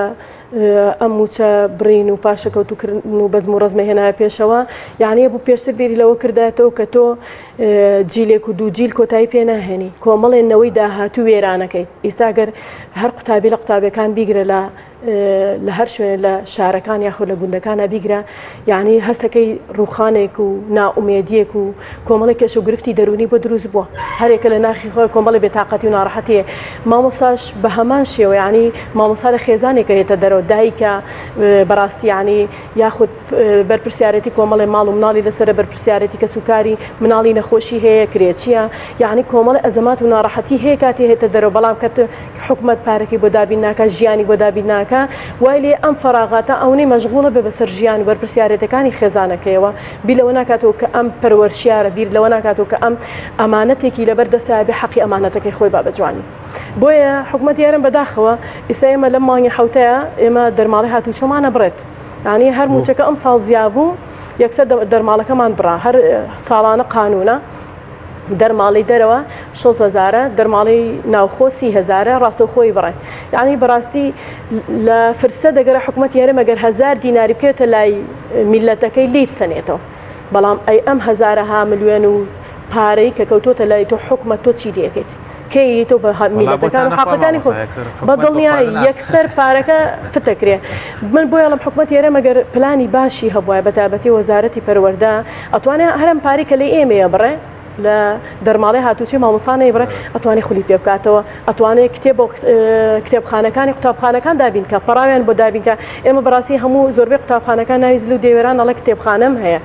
ئەم مووچە بڕین و پاشەکەوتوکردن و بەزم و ڕەزمە هێنایە پێشەوە یعنی بوو پێشتر بیری لەوە کردایەتەوە کە تۆ جیلێک و دوو جیل کۆتایی پێ ناهێنی کۆمەڵێ نەوەی داهاتوو وێرانەکەی ئیستا گەر هەر قوتابی لە قوتابیەکان بیگرە لە لە هەر شوێنێ لە شارەکان یاخود لە گوندەکانە بیگرە یعنی هەستەکەی ڕووخانێک و نائومێدیەک و کۆمەڵێک کێشە و گرفتی دەروونی بۆ دروست بووە هەرێکە لە ناخی خۆی کۆمەڵی بێتاقەتی و ناڕەحەتیە مامۆستاش بە هەمان شێوە یعنی مامۆستا لە خێزانێکە هێتە دەرەوە. دەرەوە دایکە بەڕاستی یعنی یاخود بەرپرسیارێتی کۆمەڵێ ماڵ و مناڵی لەسەرە بەرپرسیارێتی کەسوکاری مناڵی نەخۆشی هەیە کرێچیە یعنی کۆمەڵی ئەزەمات و ناڕەحەتی هەیە کاتی هێتە دەرەوە بەڵام کە حکومەت پارەکەی بۆ دابین ناکا ژیانی بۆ دابین ناکا وای لێ ئەم فەراغاتە ئەونەی مەشغوڵە بێ بەسەر ژیان و بەرپرسیارێتەکانی خێزانەکەیەوە بیر لەوە ناکاتەوە کە ئەم پەروەرشیارە بیر لەوە ناکاتەوە کە ئەم ئەمانەتێکی لەبەر دەستایە بێ حەقی ئەمانەتەکەی خۆی با بە جوانی بۆیە حکومەتی هەرێم بەداخەوە ئیستا ئێمە لەم مانگی حەوتەیە ئێمە دەرماڵەی هاتوچۆمان ئەبڕێت یانی هەر موچەکە ئەم ساڵ زیا بوو یەکسەر دەرماڵەکەمان بڕا هەر ساڵانە قانونە دەرماڵەی دەرەوە شەست هەزارە دەرماڵەی ناوخۆ سی هەزارە ڕاستەوخۆی بڕێ یعنی بەڕاستی لە فرسە دەگەرە حکوومەتی هەرێم ئەگەر هەزار دیناری بکەوێتە لای میلەتەکەی لی بسەنێتەوە بەڵام ئەی ئەم هەزارەها ملیۆن و پارەی کە کەوتۆتە لای تۆ حکومەت تۆ چی لەکەیت کەی تۆ بە میلەتەکان و حەقەکانی خۆ بە دڵنیایی یەکسەر پارەکە فتەکرێ من بۆ یاڵم حکومەت هەرێم ئەگەر پلانی باشی هەبوایە بە تایبەتی وەزارەتی پەروەردە ئەتوانێ هەرم پارەی کە لەی ئێمەیە بڕێ لە دەرماڵەی هاتوچۆی مامۆستا نەیبڕێ ئەتوانێ خولی پێ بکاتەوە ئەتوانێ کتێب بۆ کتێبخانەکانی قوتابخانەکان دابین کە پەڕاویان بۆ دابین کە ئێمە بەڕاستی هەموو زۆربەی قوتابخانەکان ناوی زل و دێوێران ئەڵێ کتێبخانەم هەیە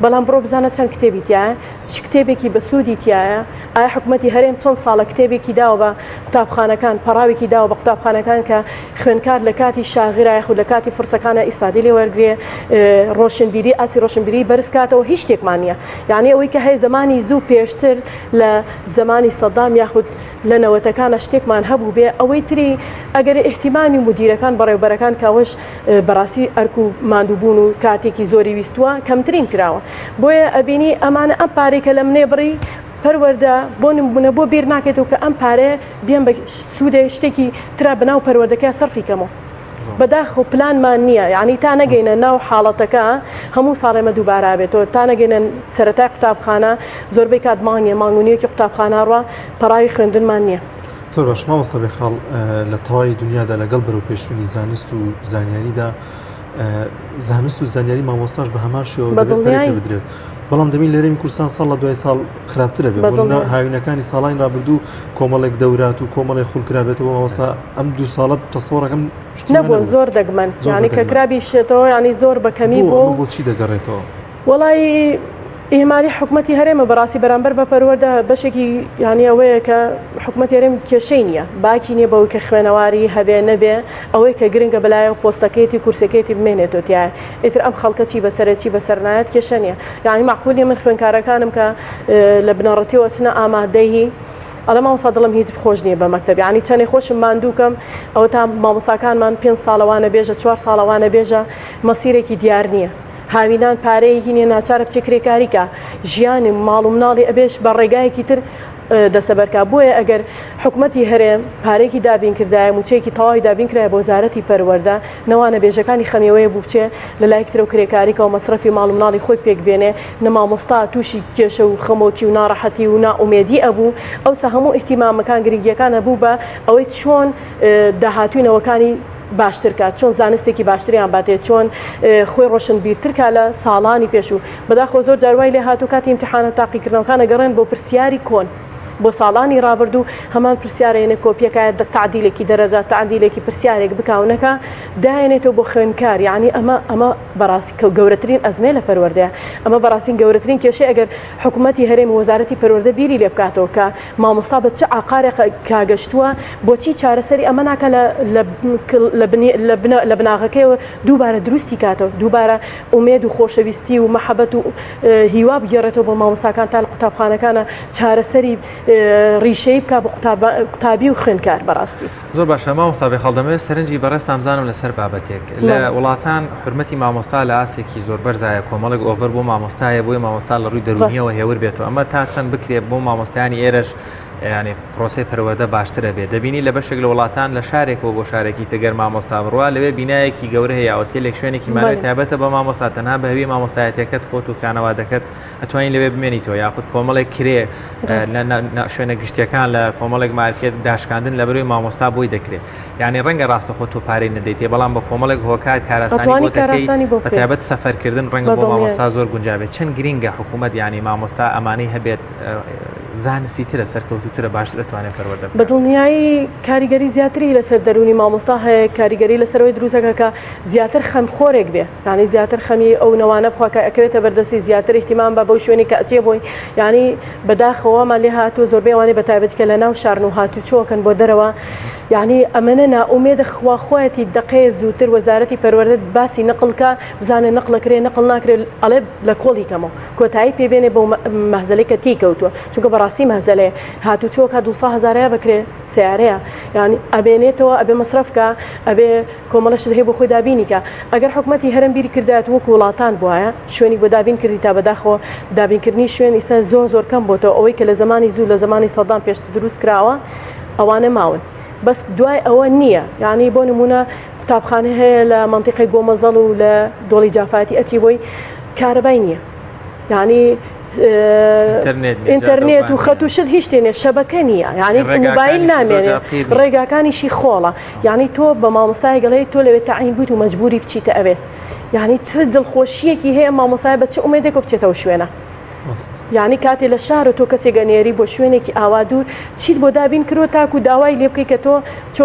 بەڵام بڕۆ بزانە چەند کتێبی تایە چ کتێبێکی بەسوودی تایە ئایا حکومەتی هەرێم چەند ساڵە کتێبێکی داوە بە قوتابخانەکان، پەڕاوێکی داوە بە قوتابخانەکان کە خوێندکار لە کاتی شاغرا یاخود لە کاتی فرسەکانە ئیسفادەی لێ وەرگرێ، ڕۆشنبیری ئاستی ڕۆشنبیری بەرز کاتەوە، هیچ شتێکمان نییە. یانی ئەوەی کە هەیە زەمانی زوو پێشتر لە زەمانی سەدام یاخود لە نەوەتەکانە شتێکمان هەبوو بێ، ئەوەی تری ئەگەر ئیهتیمامی مودیرەکان بەڕێوبەرەکان کە ئەوەش بەڕاستی ئەرک و ماندووبوون و کاتێکی زۆری ویستووە کەمترین کراوە. بۆیە ئەبینی ئەمانە ئەم پارەی کە لە منێ بڕی پەروەردە بۆ نمونە بۆ بیر ناکەیتەوە کە ئەم پارەیە بێم بە سوودێ شتێکی ترا بەناو پەروەردەکە سەرفی کەمەوە بەداخەوە پلانمان نییە یعنی تا نەگەینە ناو حاڵەتەکە هەموو ساڵێمە دووبارە بێتەوە تا نەگەینە سەرەتای قوتابخانە زۆربەی کات مانگێ مانگ و نیوێکی قوتابخانە ڕوا پەڕاوی خوێندنمان نییە. زۆر باش مامۆستا بێخاڵ لە تەواوی دنیادا لەگەڵ بەرەوپێشچوونی زانست و زانیاریدا زانست و زانیاری مامۆستاش بە هەمان شێوە دەبێت بدرێت بەڵام دەبین لەرێمی کوردستان ساڵ لە دوای ساڵ خراپترە بێت هاوینەکانی ساڵانی ڕابردوو کۆمەڵێک دەورات و کۆمەڵێک خول کرابێتەوە مامۆستا ئەم دوو ساڵە تەسەوڕەکەم نەبوو زۆر دەگمەن یانی کە کرابی شێتەوە ینی زۆر بە کەمی بۆ بۆچی دەگەڕێتەوە وەڵی ئیهمالی حکومەتی هەرێمە بەڕاستی بەرامبەر بە پەروەردە بەشێکی یانی ئەوەیە کە حکومەتی هەرێم کێشەی نییە باکی نییە بەوەی کە خوێنەواری هەبێ نەبێ ئەوەی کە گرنگە بەلایەوە پۆستەکەیەتی کورسەکەیەتی بمێنێتەوە تیایە ئیتر ئەم خەڵکە چی بەسەرێ چی بەسەر نایەت کێشە نییە یانی مەعقول نییە من خوێنکارەکانم کە لە بنەڕەتیەوە چنە ئامادەیی ئەڵێ مامۆستا دڵم هیچ خۆش نییە بە مەکتەب یانی چەنێ خۆشم ماندووکەم ئەوە تا مامۆستاکانمان پێ ساڵەوانە بێژە چوار ساڵەوانە بێژە مەسیرێکی دیار نییە هاوینان پارەیەکی نیە ناچارە بچێ کرێکاری کا ژیانی ماڵ و مناڵی ئەبێش بە ڕێگایەکی تر دەسەبەر کا بۆیە ئەگەر حکومەتی هەرێم پارەیەکی دابین کردایە موچەیەکی تەواوی دابین کرایە بۆ وەزارەتی پەروەردە نەوانە بێژەکانی خەمیەوەیە بوو بچێ لە لایەکی ترەوە کرێکاری کا و مەسرەفی ماڵ و مناڵی خۆی پێک بێنێ نە مامۆستا تووشی کێشە و خەمۆکی و ناڕەحەتی و نائومێدی ئەبوو ئەوسا هەموو ئیهتیمامەکان گرنگیەکان ئەبوو بە ئەوەی چۆن داهاتووی نەوەکانی باشتر کات، چۆن زانستێکی باشتریان باتێ، چۆن خۆی ڕۆشنبیرتر کا لە ساڵانی پێشوو. بەداخەوە زۆر جار وای لێ هاتوو کاتی ئیمتیحان و تاقیکردنەوەکان ئەگەڕێن بۆ پرسیاری کۆن، بۆ ساڵانی ڕابردوو هەمان پرسیار ئەیەنێ کۆپیەکە تەعدیلێکی دەرەجە، تەعدیلێکی پرسیارێک بکا و نەکا دایەنێتەوە بۆ خوێندکار، یەعنی ئەمە ئەمە بەڕاستی گەورەترین ئەزمەیە لە پەروەردەیە، ئەمە بەڕاستی گەورەترین کێشەیە ئەگەر حکومەتی هەرێم و وەزارەتی پەروەردە بیری لێ بکاتەوە کە مامۆستا بە چ عاقارێکا گەشتووە بۆچی چارەسەری ئەمە ناکا لە بناغەکەیەوە دووبارە دروستی کاتەوە دووبارە ئومێد و خۆشەویستی و مەحەبەت و هیوا بگێڕێتەوە بۆ مامۆستاکان تا لە قوتابخانەکانە چارەسەری ڕیشەیی بکا بۆ قوتابی و خوێندکار بەڕاستی. زۆر باشە مامۆستا بێخاڵ دەمەوێت سەرنجی بەڕێزتان بزانم لەسەر بابەتێک لە وڵاتان حورمەتی مامۆستا لە ئاستێکی زۆر بەرزایە کۆمەڵێک ئۆڤەر بۆ مامۆستایە بۆی مامۆستا لە ڕووی دەروونیەوە هێور بێتەوە ئەمە تا چەند بکرێت بۆ مامۆستایانی ئێرەش یعنی پرۆسەی پەروەردە باشترە بێت دەبینی لە بەشێک لە وڵاتان لە شارێکەوە بۆ شارێکی تر مامۆستا بڕوا لەوێ بینایەکی گەورە هەیە ئۆتێلێک شوێنێکی مانەوەی تایبەتە بە مامۆستا تەنها بە هەوی مامۆستایەتەکەت خۆت و خانەوادەکەت ئەتوانین لەوێ بمێنیتەوە یاخود کۆمەڵێک کرێ شوێنە گشتیەکان لە کۆمەڵێک مارکێت داشکاندن لە بەروی مامۆستا بۆی دەکرێت یعنی ڕەنگە ڕاستەخۆ تۆ پارەی نەدەیتێ بەڵام بە کۆمەڵێک هۆکار کاراسانی بۆ دەکەی بە تایبەت سەفەرکردن ڕەنگە بۆ مامۆستا زۆر گونجاوێت چەند گرینگە حکوومەت یعنی مامۆستا ئەمانەی هەبێت. زانستی ترە سەرکەوتووترە باشتر ئەتوانێت پەروەردە بە دڵنیایی کاریگەری زیاتری لەسەر دەروونی مامۆستا هەیە کاریگەری لەسەرەوەی دروستەکە کە زیاتر خەمخۆرێک بێ یانی زیاتر خەمی ئەو نەوانە بخوا کە ئەکەوێتە بەردەستی زیاتر ئیهتیمام بە بەو شوێنی کە ئەچێ بۆی یانی بەداخەوە وامان لێ هاتووە زۆربەی ئەوانەی بە تایبەتی کە لە ناو شارن و هاتوچۆکەن بۆ دەرەوە یانی ئەمەنە نائومێدە خوا خۆیەتی دەقەیە زووتر وەزارەتی پەروەردە باسی نەقڵ کا بزانێ نەقڵ ئەکرێ نەقڵ ناکرێ ئەڵێ لە کۆڵی کەمەوە کۆتایی پێ بێنێ بەو مەهزەلەی کە تێی کەوتووە چونکە بەڕاستی مەهزەلەیە هاتوچۆکە 200 هەزارەیە بەکرێ سیارەیە یانی ئەبێنێتەوە ئەبێ مەسرەف کا ئەبێ کۆمەڵە شت هەیە بۆ خۆی دابینی کا ئەگەر حکومەتی هەرێم بیری کردایەت وەکو وڵاتان بوایە شوێنی بۆ دابین کردی تا بەداخەوە دابینکردنی شوێن ئیستا زۆر زۆر کەم بۆتەوە ئەوەی کە لە زەمانی زوو لە زەمانی سەدام پێشتر دروست کراوە ئەوانە ماون بەس دوای ئەوە نییە یعنی بۆ نمونە قوتابخانە هەیە لە مەنتیقەی گۆمەزەڵ و لە دۆڵی جافاتی ئەچی بۆی کارەبای نییە یعنی ئینتەرنێت و خەت و شت هیچ شتێ نیە شەبەکە نییە یعنی مۆبایل نامێنێ ڕێگاکانیشی خۆڵە یعنی تۆ بە مامۆستای گەڵی تۆ لەوێ تەعین بوویت و مەجبوری بچیتە ئەوێ یعنی چ دڵخۆشیەکی هەیە مامۆستای بە چ ئومێدێک بچێتەوە شوێنە یعنی کاتێ لە شارە تۆ کەسێک ئەنێری بۆ شوێنێکی ئاوا دوور چیت بۆ دابین کردوە تاکو داوای لێ بکەی کە تۆ چۆ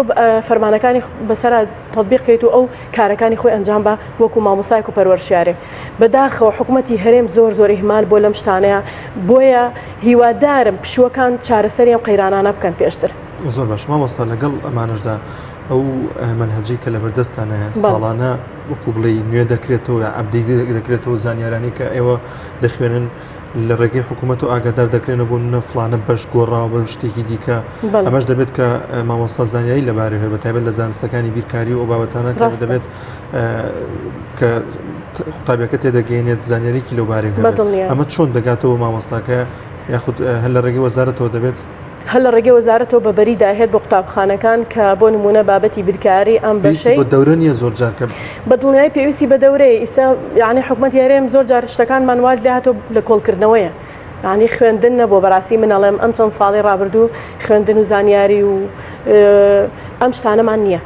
فەرمانەکانی بەسەرا تطبیق کەیت و ئەو کارەکانی خۆی ئەنجام بە وەکو مامۆستایەک و پەروەرشیارێک بەداخەوە حکومەتی هەرێم زۆر زۆر ئیهمال بۆ لەم شتانەیە بۆیە هیوادارم پشووەکان چارەسەری ئەم قەیرانانە بکەن پێشتر. زۆر باش مامۆستا لەگەڵ ئەمانەشدا ئەو مەنهەجەی کە لەبەردەستانە ساڵانە وەکو بڵێ نوێ دەکرێتەوە یا update دەکرێتەوە زانیارانی کە ئێوە دەخوێنن لە ڕێگەی حکوومەت و ئاگادار دەکرێنە بۆ نە فلانە بەش گۆڕاوە بە شتێکی دیکە ئەمەش دەبێت کە مامۆستا زانیاری لەبارەی هەیە بە تایبەت لە زانستەکانی بیرکاری و ئەو بابەتانە کە دەبێت کە قوتابیەکە تێدەگەینێت زانیاریکی لەو بارەی ئەمە چۆن دەگاتەوە مامۆستاکە یاخود هەر لە ڕێگەی وەزارەتەوە دەبێت؟ هەر لە ڕێگەی وەزارەتەوە بە بەری داهێت بۆ قوتابخانەکان کە بۆ نمونە بابەتی بیرکاری ئەم بەشەی بە دەورە نییە زۆر جار کە بە دڵنیایی پێویستی بە دەورەیە ئیستا یعنی حکومەتی هەرێم زۆر جار شتەکانمان وات لێ هاتۆ لە کۆڵکردنەوەیە یعنی خوێندن نەبووە بەڕاستی من ئەڵێم ئەم چەند ساڵی ڕابردوو خوێندن و زانیاری و ئەم شتانەمان نییە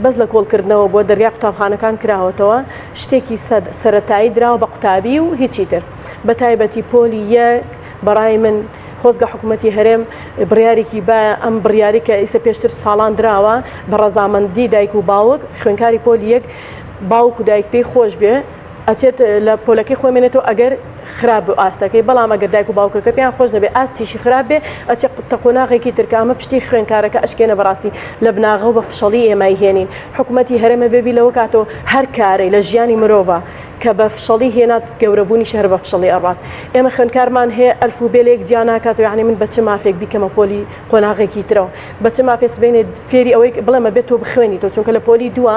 بەس لە کۆڵکردنەوە بووە، دەرگای قوتابخانەکان کراوەتەوە، شتێکی سەرەتایی دراوە بە قوتابی و هیچی تر. بە تایبەتی پۆلی یەک بەڕای من خۆزگە حکوومەتی هەرێم بڕیارێکی بایە ئەم بڕیاری کە ئیسە پێشتر ساڵان دراوە بە ڕەزامەندی دایک و باوک خوێنکاری پۆلی یەک باوک و دایک پێی خۆش بێ ئەچێت لە پۆلەکەی خۆی مێنێتەوە ئەگەر خراپ بوو ئاستەکەی بەڵام ئەگەر دایک و باوکەکە پێیان خۆش نەبێ ئاستیشی خراپ بێ ئەچێ تە قۆناغێکی تر کە ئەمە پشتی خوێنکارەکە ئەشکێنە بەڕاستی لە بناغە و بە فشەڵی ئێمای هێنین حکوومەتی هەرێمە بێبی لەوە کاتەوە هەر کارەی لە ژیانی مرۆڤە کە بە فشەڵی هێنات گەورەبوونیش هەر بە فشەڵی ئەڕات ئێمە خوێنکارمان هەیە ئەلف و بێ لە یەک جیا ناکاتەوە یعنی من بە چ مافێک بیکەمە پۆلی قۆناغێکی ترەوە بە چ مافێ سبەینێ فێری ئەوەی بڵێمە بێت تۆ بخوێنیتەوە چونکە لە پۆلی دووە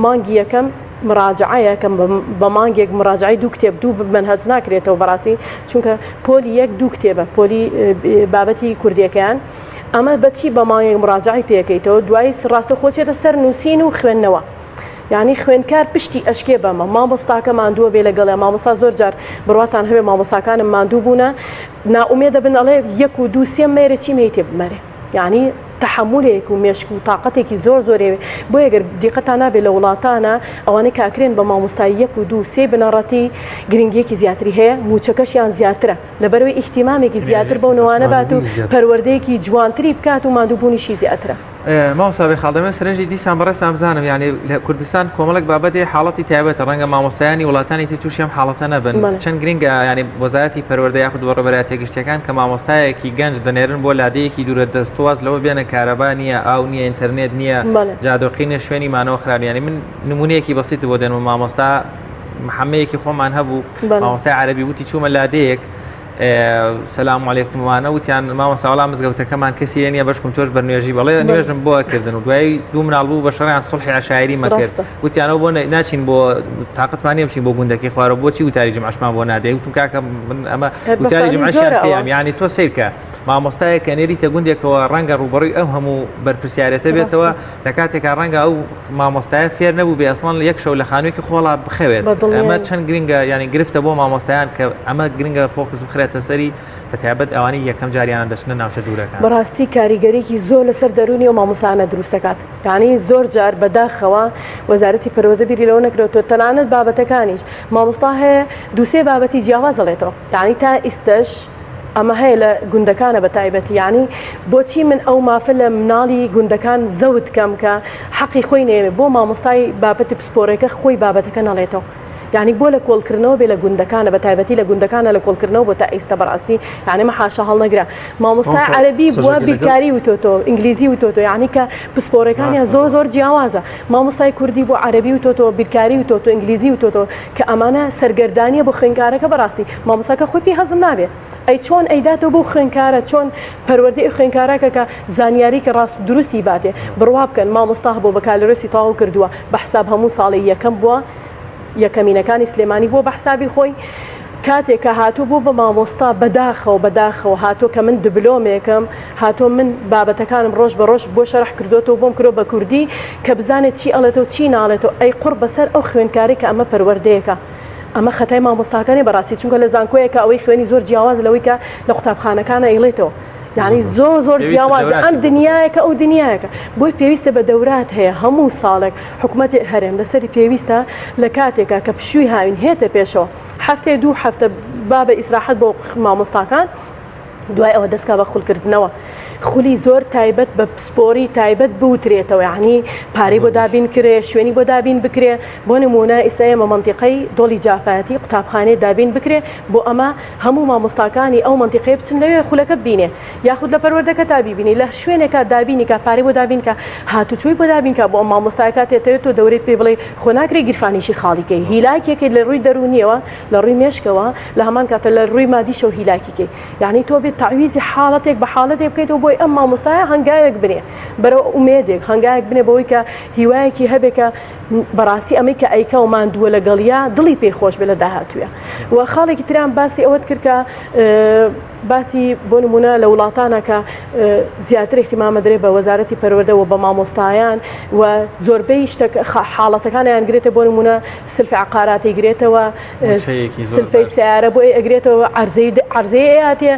مانگی یەکەم مراجعەیە کە بە مانگێک مراجعەی دوو کتێب دوو مەنهەج ناکرێتەوە بەڕاستی چونکە پۆلی یەک دوو کتێبە پۆلی بابەتی کوردیەکەیان ئەمە بەچی بە مانگێک مراجعی پێکەیتەوە دوایی ڕاستە خۆچێتە سەر نووسین و خوێندنەوە یعنی خوێندکار پشتی ئەشکێ بەمە مامۆستاکە ماندووە بێ لەگەڵێ مامۆستا زۆر جار بڕواتان هەبێ مامۆستاکانم ماندوو بوونە نائومێدە بن ئەڵێ یەک و دوو سێ مەرێ چیم هەیە تێ بمەرێ یانی تەحەمولێک و مێشک و تاقەتێکی زۆر زۆرێ بۆیە گەر دیقەتان نابێت لە وڵاتانە ئەوانەی کە ئەکرێن بە مامۆستای یەک و دوو سێ بنەڕەتی گرنگیەکی زیاتری هەیە موچەکەشیان زیاترە لەبەرەوەی ئیهتیمامێکی زیاتر بەو نەوانە بات و پەروەردەیەکی جوانتری بکات و ماندووبوونیشی زیاترە. مامۆستا بێخاڵ دەمەوێت سەرنجی دیسان بەڕێزتان بزانم یعنی لە کوردستان کۆمەڵێک بابەت هەیە حاڵەتی تایبەتە ڕەنگە مامۆستایانی وڵاتانی تر تووشی ئەم حاڵەتە نەبن چەند گرنگە یعنی وەزارەتی پەروەردە یاخود بەڕێوەبەرایەتیە گشتیەکان کە مامۆستایەکی گەنج دەنێرن بۆ لادێیەکی دوورە دەست واز لەوە بێنە کارەبا نییە ئاو نییە ئینتەرنێت نییە جادۆقی نییە شوێنی مانەوە خراپ یعنی من نمونەیەکی بەسیت بۆ دێنمە مامۆستا محەمەیەکی خۆمان هەبوو مامۆستای عەرەبی وتی چوومە لادێیەک سلام علیکم وانە وتیان مامۆستا وەڵا مزگەوتەکەمان کەسی لێ نییە بەشکم تۆش بەر نوێژی بەڵێ نوێژم بۆ کردن و دوایی دوو مناڵ بوو بە شەڕیان سڵحی عشایری مەکرد وتیانەوە بۆ ناچین بۆ تاقەتمان نییە بچین بۆ گوندەکەی خوارەوە بۆچی وتاری جمعەشمان بۆ نادەی وتم کاکە من ئەمە وتاری جمعەشیان پێیان یعنی تۆ سەیرکە مامۆستایەک کە نێریتە گوندێکەوە ڕەنگە ڕووبەڕووی ئەم هەموو بەرپرسیارەتە بێتەوە لە کاتێکا ڕەنگە ئەو مامۆستایە فێر نەبوو بێ ئەسڵەن یەک شەو لە خانوویەکی خۆڵا بخەوێت ئەمە چەند گرنگە یعنی گرفتە بۆ مامۆستایان کە ئەمە گرنگە focus بخرێتە سەری بە تایبەت ئەوانەی یەکەم جاریانە دەچنە ناوچە دوورەکان. بەڕاستی کاریگەریی زۆر لەسەر دەروونی ئەو مامۆستایانە دروست دەکات یعنی زۆر جار بەداخەوە وەزارەتی پەروەردە بیری لەوە نەکرێتەوە تەنانەت بابەتەکانیش مامۆستا هەیە دوو سێ بابەتی جیاواز ئەڵێتەوە یعنی تا ئیستەش. ئەمە هەیە لە گوندەکانە بە تایبەتی یعنی بۆچی من ئەو مافە لە مناڵی گوندەکان زەوت کەم کە حەقی خۆی نەیەوێ بۆ مامۆستای بابەتی پسپۆرێکە خۆی بابەتەکە نەڵێتەوە یعنی بۆ لە کۆڵکردنەوە بێ لە گوندەکانە بە تایبەتی لە گوندەکانە لە کۆڵکردنەوە بۆ تا ئیستا بەڕاستی یعنی مە حاشا هەڵنەگرە مامۆستا عەربی بووە بیرکاری وتۆتۆ ئینگلیزی وتۆتۆ یعنی کە پسپۆرەکانیان زۆر زۆر جیاوازە مامۆستای کوردی بۆ عەربی وتۆتۆ بیرکاری وتۆتۆ ئینگلیزی وتۆتۆ کە ئەمانە سەرگەردانیە بۆ خوێنکارەکە بەڕاستی مامۆستاکە خۆی پێی هەزم نابێ ئەی چۆن ئەیداتەوە بەو خوێنکارە چۆن پەروەردەی ئەو خوێنکارەکە کە زانیاری کە ڕاست دروستی باتێ بڕوا بکەن مامۆستا هەبووە بەکالۆرێسی تەواو کردووە بە حساب هەموو ساڵێ یەکەم بووە یەکەمینەکانی سلێمانی بووە بە حسابی خۆی کاتێک کە هاتوو بوو بە مامۆستا بەداخەوە بەداخەوە هاتووە کە من دبلۆمێکم هاتووە من بابەتەکانم ڕۆژ بە ڕۆژ بۆ شەرح کردوێتەوە بۆم کرۆ بە کوردی کە بزانێت چی ئەڵێتەوە چی ناڵێتەوە ئەی قوڕ بەسەر ئەو خوێندکارەی کە ئەمە پەروەردەیەکە ئەمە خەتای مامۆستاکانی بەڕاستی چونکە لە زانکۆیەکە ئەوەی خوێنی زۆر جیاواز لەوەی کە لە قوتابخانەکانە ئەیڵێتەوە یعنی زۆر زۆر جیاوازە ئەم دنیایەکە ئەو دنیایەکە بۆی پێویستە بە دەورات هەیە هەموو ساڵێک حکوومەتی هەرێم لەسەری پێویستە لە کاتێکا کە پشووی هاوین هێتە پێشەوە هەفتەیە دوو هەفتە با بە ئیسراحەت بۆ مامۆستاکان دوای ئەوە دەستکا بە خولکردنەوە خولی زۆر تایبەت بە پسپۆری تایبەت بوترێتەوە یعنی پارەی بۆ دابین کرێ شوێنی بۆ دابین بکرێ بۆ نمونە ئیستا ئێمە مەنتیقەی دۆڵی جافایەتی قوتابخانەی دابین بکرێ بۆ ئەمە هەموو مامۆستاکانی ئەو مەنتیقەیە بچن لەوێ خولەکە ببینێ یاخود لە پەروەردەکە تا بیبینی لە شوێنێکا دابینی کا پارەی بۆ دابین کا هاتوچۆی بۆ دابین کا بۆ ئەم مامۆستایە کاتێ تەوێت تۆ دەورەی پێ بڵێ خۆ ناکرێ گیرفانیشی خاڵی کەی هیلاکێکیت لە ڕووی دەروونیەوە لە ڕووی مێشکەوە لە هەمان کاتە لە ڕووی مادیشەوە هیلاکی کەی یعنی تۆ بێت تەعویزی حاڵەتێک بە حاڵەتێک بکەیتەوە بۆی ئەم مامۆستایە هەنگاوێک بنێ بەرەو ئومێدێک هەنگاوێک بنێ بەوەی کە هیوایەکی هەبێ کە بەڕاستی ئەمەی کە ئەیکا و ماندووە لەگەڵیا دڵی پێی خۆش بێ لە داهاتوویە و خاڵێکی تریان باسی ئەوەت کرد کە باسی بۆ نمونە لە وڵاتانە کە زیاتر اهتمامە درێ بە وەزارەتی پەروەردە و بە مامۆستایان و زۆربەی شتە حاڵەتەکانیان گرێتە بۆ نمونە سلفی عقاراتی گرێتەوە سلفەی سیارە بۆ ئەگرێتەوە عەرزەی عەرزەی ئەیاتێ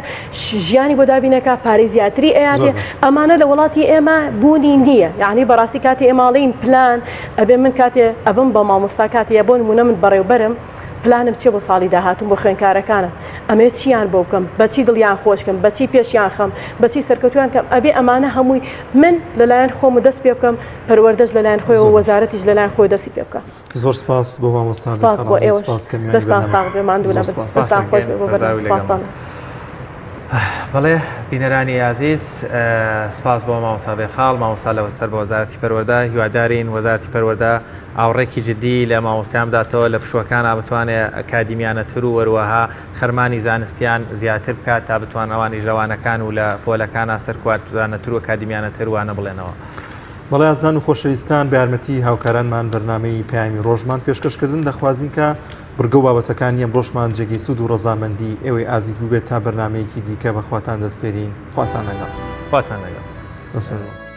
ژیانی بۆ دابینەکە پارەی زیاتری ئەیاتێ ئەمانە لە وڵاتی ئێمە بوونی نییە یعنی بەڕاستی کاتی ئێماڵین پلان ئەبێ من کاتێ ئەبم بە مامۆستا کاتێ بۆ نمونە من بەڕێوبەرم پلانم چیە بۆ ساڵی داهاتوم بۆ خوێنکارەکانم ئەمێ چیان بۆ بکەم بەچی دڵیان خۆشکەم بەچی پێشیان خەم بەچی سەرکەوتویان کەم ئەبێ ئەمانە هەمووی من لەلایەن خۆم و دەست پێ بکەم پەروەردەش لەلایەن خۆیەوە وەزارەتیش لەلایەن خۆی دەستی پێ بکە. زۆر سپاس بۆ مامۆستا سپاس بۆ ئێوەش دەستان ساغ بێ ماندوو نەبن دەستان خۆش بێ بۆ بەرنامە سپاستان. بەڵێ بینەرانی ئازیز سپاس بۆ مامۆستا بێخاڵ مامۆستا لە سەر بە وەزارەتی پەروەردە هیوادارین وەزارەتی پەروەردە ئاوڕێکی جدی لە مامۆستایان بداتەوە لە پشووەکانا بتوانێ ئەکادیمیانەتر و وەروەها خەرمانی زانستیان زیاتر بکات تا بتوان ئەوانیش لە وانەکان و لە پۆلەکانا سەرکواتانەتر و ئەکادیمیانەتر وانە بڵێنەوە. بەڵێ ئازیزان و خۆشەویستان بە یارمەتی هاوکارانمان بەرنامەی پەیامی ڕۆژمان پێشکەش کردن دەخوازین کە بڕگە و بابەتەکانی ئەمڕۆشمان جێگەی سوود و ڕەزامەندی ئێوەی ئازیز بووبێت تا بەرنامەیەکی دیکە بە خواتان دەسپێرین خواتان لەگەڵ. خواتان لەگەڵ. دەستتان.